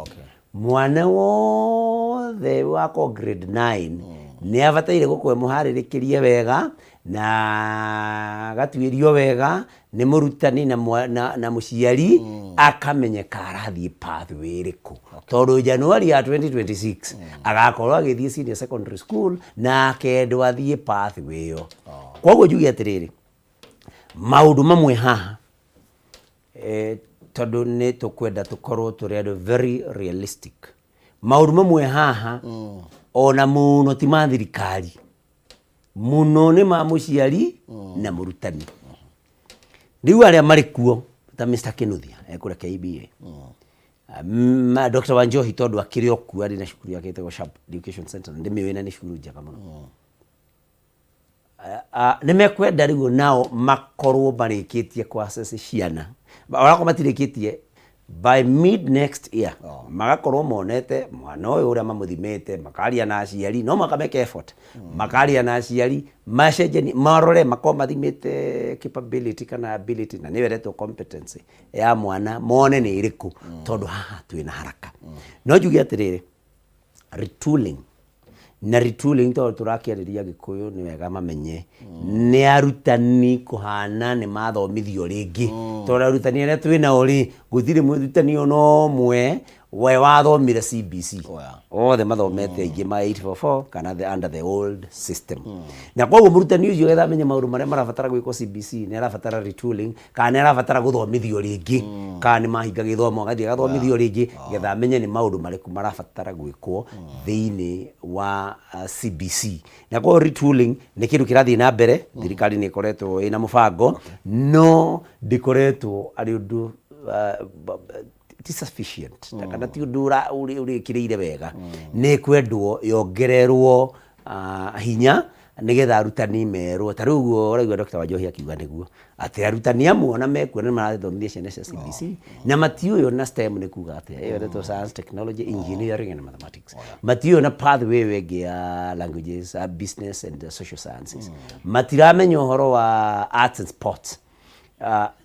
mwana wothe wako grade 9 nĩ abataire gũkorwo mũharĩrĩkĩrie wega na agatuĩrio wega nĩ mũrutani na, na, na mũciari akamenyeka arathiĩ pathway ĩrĩkũ tondũ January ya 2026 agakorwo agĩthiĩ senior secondary school na akendwo athiĩ pathway ĩyo koguo njuge atĩrĩrĩ maũndũ mamwe haha tondũ nĩ tũkwenda tũkorwo tũrĩ andũ very realistic maũndũ mamwe haha ona mũno ti ma thirikari mũno nĩ ma mũciari na mũrutani rĩu arĩa marĩ kuo ta Mr. Kinuthia ekũrĩa KBA Dr. Wanjohi tondũ akĩrĩ o kuo arĩ na cukuru yake ĩtagwo Sharp Education Center na ndĩmĩũĩ na nĩ cukuru njega mũno nĩ mekwenda rĩu nao makorwo marĩkĩtie kũ assess ciana Onakorwo matirĩkĩtie by mid next year magakorwo monete mwana ũyũ ũrĩa mamũthimĩte, makaria na aciari, no mũhaka meke effort, makaria na aciari, macenjanie, marore makorwo mathimĩte capability kana ability, na nĩyo ĩretwo competency ya mwana, mone nĩ ĩrĩkũ, tondũ haha twĩna haraka. No njuge atĩrĩrĩ, retooling na retooling, tondũ tũrakĩarĩria Gĩkũyũ, nĩ wega mamenye nĩ arutani kũhana nĩ mathomithio rĩngĩ, tondũ arutani arĩa twĩ nao rĩ, gũtirĩ mũrutani ona ũmwe we wathomire CBC. Othe mathomete aingĩ ma 844 kana the under the old system, na koguo mũrutani ũcio getha amenye maũndũ marĩa marabatara gwĩkwo CBC, nĩ arabatara retooling kana nĩ arabatara gũthomithio rĩngĩ, kana nĩ mahinga gĩthomo agathiĩ agathomithio rĩngĩ getha amenye nĩ maũndũ marĩkũ marabatara gwĩkwo thĩinĩ wa CBC. Na koguo retooling nĩ kĩndũ kĩrathiĩ na mbere. Thirikari nĩ ĩkoretwo ĩna mũbango, no ndĩkoretwo arĩ ũndũ ti sufficient, kana ti ũndũ ũrĩkĩrĩire wega. Nĩ kwendwo yongererwo hinya nĩgetha arutani merwo. Ta rĩu ũguo ũraigua Dr. Wanjohi akiuga nĩguo atĩ arutani amwe ona mekuo nĩ marathomithia ciana cia CBC na matiũĩ ona STEM nĩ kuga atĩa. Ĩyo ĩretwo science, technology, engineering and mathematics. Matiũĩ ona pathway ĩyo ĩngĩ ya languages, business and social sciences. Matiramenya ũhoro wa arts and sports.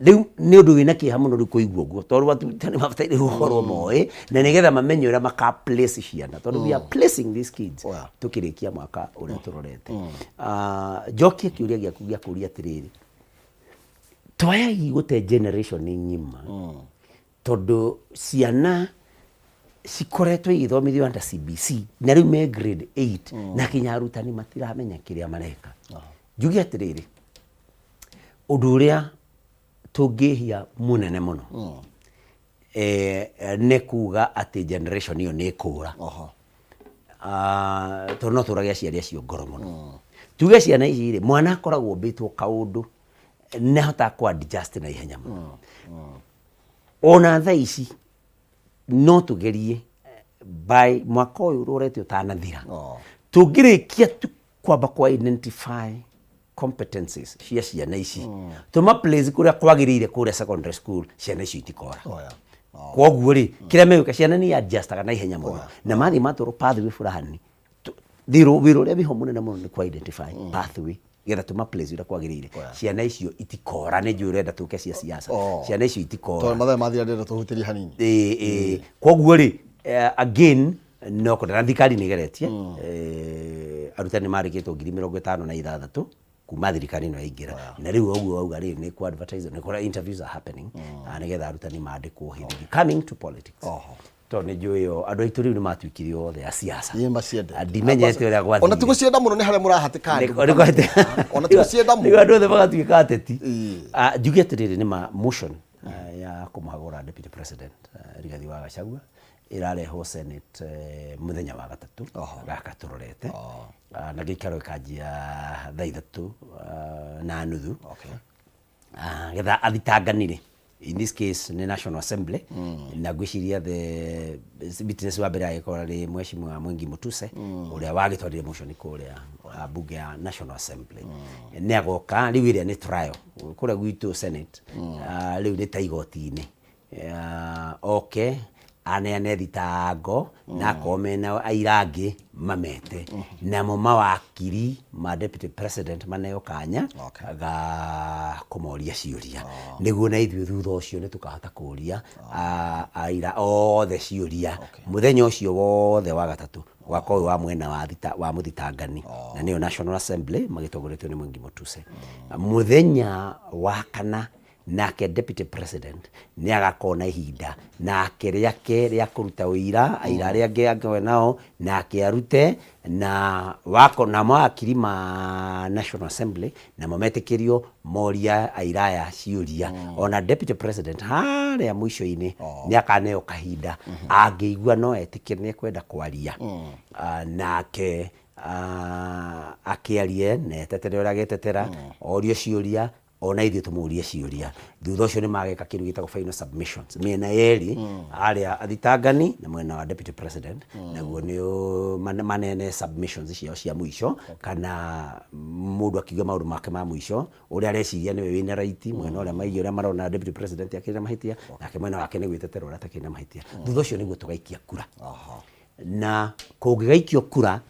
Rĩu nĩ ũndũ wĩna kĩeha mũno rĩu kũigua ũguo, tondũ arutani mabataire gũkorwo moĩ na nĩgetha mamenye ũrĩa maka place ciana, tondũ we are placing these kids tũkĩrĩkia mwaka ũrĩa tũrorete. Njokie kĩũria gĩaku gĩa kũria atĩrĩrĩ, twayagi gũte generation ng'ima, tondũ ciana cikoretwo igĩthomithio under CBC na rĩu me grade 8 na kinya arutani matiramenya kĩrĩa mareka. Njuge atĩrĩrĩ, ũndũ ũrĩa tũngĩhia mũnene mũno nĩ kuga atĩ generation ĩyo nĩ ĩkũra. Tondũ no tũrage aciari acio ngoro mũno. Tuge ciana ici rĩ, mwana akoragwo ombĩtwo kaũndũ nĩ ahotaga kũ adjust na ihenya mũno. Ona thaa ici no tũgerie by mwaka ũyũ ũrorete ũtanathira, tũngĩrĩkia tu kwamba kwa identify competencies cia ciana ici, tũma place kũrĩa kwagĩrĩire kũrĩa secondary school, ciana icio itikora. Koguo rĩ, kĩrĩa megwĩka, ciana nĩ adjustaga na ihenya mũno, na mathiĩ matwarwo pathway fulani, wĩra ũrĩa wĩho mũnene mũno nĩ ku identify pathway getha tũma place ũrĩa kwagĩrĩire, ciana icio itikora. Nĩ njũĩ ũrenda tũke cia siasa. Ciana icio itikora. Tondũ mathaa mathira, ndĩrenda tũhutĩrie hanini. Ĩĩ, koguo rĩ, again no kwenda na thirikari nĩ ĩgeretie. Arutani marĩkĩtwo 56,000 kuma thirikari ĩno yaingĩra, na rĩu ũguo wauga rĩ, nĩ ku advertise, nĩ kũrĩa interviews are happening, nĩgetha arutani mandĩkwo hĩndĩ ĩngĩ. Coming to politics, tondũ nĩ njũĩ o andũ aitũ rĩu nĩ matuĩkire othe a siasa. Ĩ, maciendete. Ndimenyete ũrĩa gwathire. Ona ti gũcienda mũno, nĩ harĩa mũrahatĩka andũ. Ona ti gũcienda nĩguo mũno. Andũ othe magatuĩka ateti. Njuge atĩrĩrĩ, nĩ ma motion ya kũmũhagũra deputy president Rigathi wa Gachagua ĩrarehwo Senate mũthenya wa gatatũ gaka tũrorete. Na gĩikaro gĩkanjia thaa 3:30. Getha athitanganire, in this case nĩ National Assembly, na ngwĩciria the witness wa mbere agĩkorwo arĩ Mheshimiwa Mwengi Mutuse, ũrĩa wagĩtwarire motion kũrĩa bunge ya National Assembly. Nĩ agoka rĩu, ĩrĩa nĩ trial kũrĩa gwitũ Senate. Rĩu nĩ ta igoti-inĩ. Oke aneane thitango na akorwo mena aira angĩ mamete, namo mawakiri ma deputy president maneo kanya ga kũmoria ciũria, nĩguo na ithuĩ thutha ũcio nĩ tũkahota kũria aira othe ciũria. Mũthenya ũcio wothe wa gatatũ ũgakorwo wĩ wa mwena wa thita, wa mũthitangani, na nĩyo National Assembly magĩtongoretio nĩ Mwengi Mutuse. Mũthenya wa kana nake deputy president nĩ agakorwo na ihinda nake rĩake rĩa kũruta ũira, aira arĩa angĩ angĩkorwo nao nake arute, na wako na mawakiri ma National Assembly namo metĩkĩrio moria aira aya ciũria. Ona deputy president harĩa mũico-inĩ nĩ akaneo kahinda angĩigua no etĩkĩre nĩ ekwenda kwaria. Nake akĩarie na etetere ũrĩa agetetera, orio ciũria. Ona ithuĩ tũmũrie ciũria. Thutha ũcio nĩ mageka kĩndũ gĩtagwo final submissions mĩena yerĩ, arĩa athitangani na mwena wa deputy president, naguo nĩ manene submissions ciao cia mũico, kana mũndũ akiuga maũndũ make ma mũico ũrĩa areciria nĩwe wĩna right, mwena ũrĩa maiga ũrĩa marona deputy president akĩrĩ na mahĩtia, nake mwena wake nĩ gwĩtetera ũrĩa atakĩrĩ na mahĩtia. Thutha ũcio nĩguo tũgaikia kura, na kũngĩgaikio kura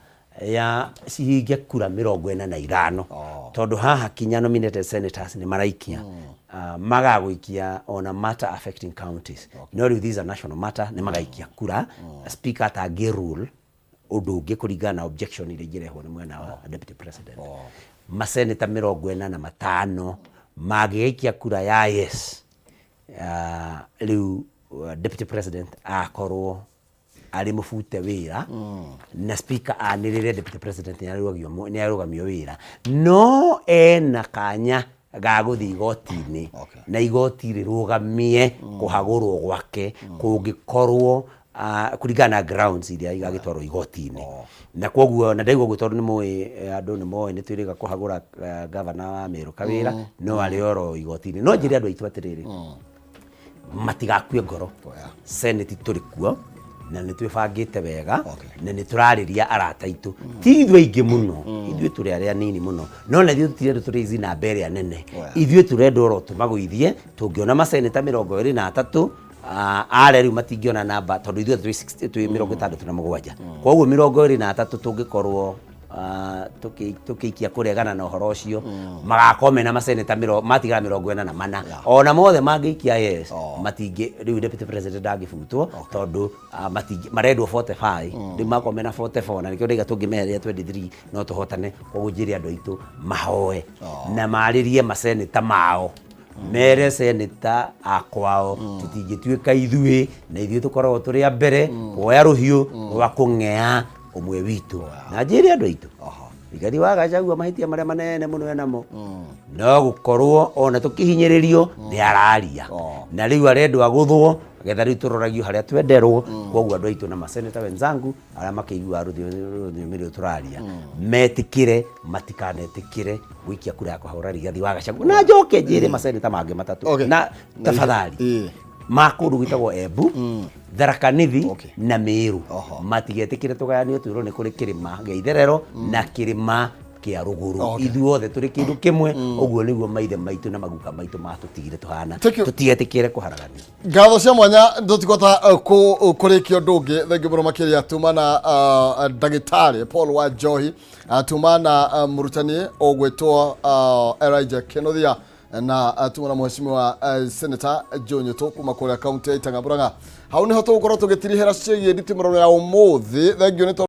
ya cihinge kura 45, tondũ haha kinya nominated senators nĩ maraikia, magagũikia ona matter affecting counties, no rĩu these are national matter, nĩ magaikia kura. Speaker atangĩ rule ũndũ ũngĩ kũringana na objection iria ingĩrehwo nĩ mwena wa deputy president. Maseneta 45 mangĩgaikia kura ya yes, rĩu deputy president akorwo arĩ mũbute wĩra, na speaker anĩrĩre deputy president nĩ arũgamio wĩra, no ena kanya ga gũthiĩ igoti-inĩ na igoti rĩrũgamie kũhagũrwo gwake kũngĩkorwo kũringana na grounds iria igagĩtwarwo igoti-inĩ. Na koguo na ndaigua ũguo tondũ nĩ mũĩ, andũ nĩ moĩ nĩ twĩrĩga kũhagũra gavana wa Meru Kawĩra, no arĩ oro igoti-inĩ. No njĩre andũ aitũ atĩrĩrĩ, matigakue ngoro, senate tũrĩ kuo na nĩ twĩbangĩte wega na nĩ tũrarĩria arata aitũ. Ti ithuĩ aingĩ mũno, ithuĩ tũrĩ arĩa anini mũno, no na ithuĩ tũtirenda tũrĩ ici namba ĩrĩa nene. Ithuĩ tũrenda oro tũmagũithie. Tũngĩona maseneta 23, arĩa rĩu matingĩona namba, tondũ ithuĩ twĩ 60, twĩ 67, koguo 23 tũngĩkorwo tũkĩikia kũregana na ũhoro ũcio, magakorwo mena maseneta matigara 44. Ona mothe mangĩikia yes, matingĩ rĩu deputy president ndangĩbutwo, tondũ matingĩ marendwo 45, rĩu makorwo mena 44, na nĩkĩo ndaiga tũngĩmeheria 23 no tũhotane. Koguo njĩre andũ aitũ mahoe na marĩrie maseneta mao, mere seneta akwao tũtingĩtuĩka ithuĩ na ithuĩ tũkoragwo tũrĩ a mbere kuoya rũhiũ rwa kũng'ea ũmwe witũ. Na njĩre andũ aitũ, Rigathi wa Gachagua mahĩtia marĩa manene mũno enamo no gũkorwo ona tũkĩhinyĩrĩrio nĩ araria, na rĩu arendwo agũthwo getha rĩu tũroragio harĩa twenderwo. Koguo andũ aitũ na maseneta wenzangu arĩa makĩiguaga rũthiomi rũrũ tũraria, metĩkĩre matikanetĩkĩre gũikia kura ya kũhũra Rigathi wa Gachagua. Na njoke njĩre maseneta mangĩ matatũ na tafadhali ma kũndũ gwĩtagwo Embu, Tharaka Nithi na Meru, matigetĩkĩre tũgayanio twĩrwo nĩ kũrĩ kĩrĩma gĩa itherero na kĩrĩma kĩa rũgũrũ. Ithuothe tũrĩ kĩndũ kĩmwe. Ũguo nĩguo maithe maitũ na maguka maitũ matũtigire tũhana. Thank you. Tũtigetĩkĩre kũharaganio. Ngatho cia mwanya, tũtikũhota kũrĩkia ũndũ ũngĩ. Thengiũ mũno makĩria. Tuma na ndagĩtarĩ Paul wa Njohi, tuma na mũrutani ũgwĩtwo Elijah Kenothia, na tuma na mheshimiwa Senator Joe Nyutu kuma kũrĩa kaunti ya Itang'a Murang'a. Hau niho tũgũkorwo tũgĩtirihĩra ciĩgiĩ nditimũrano ya ũmũthĩ. Thengiũ nĩ tondũ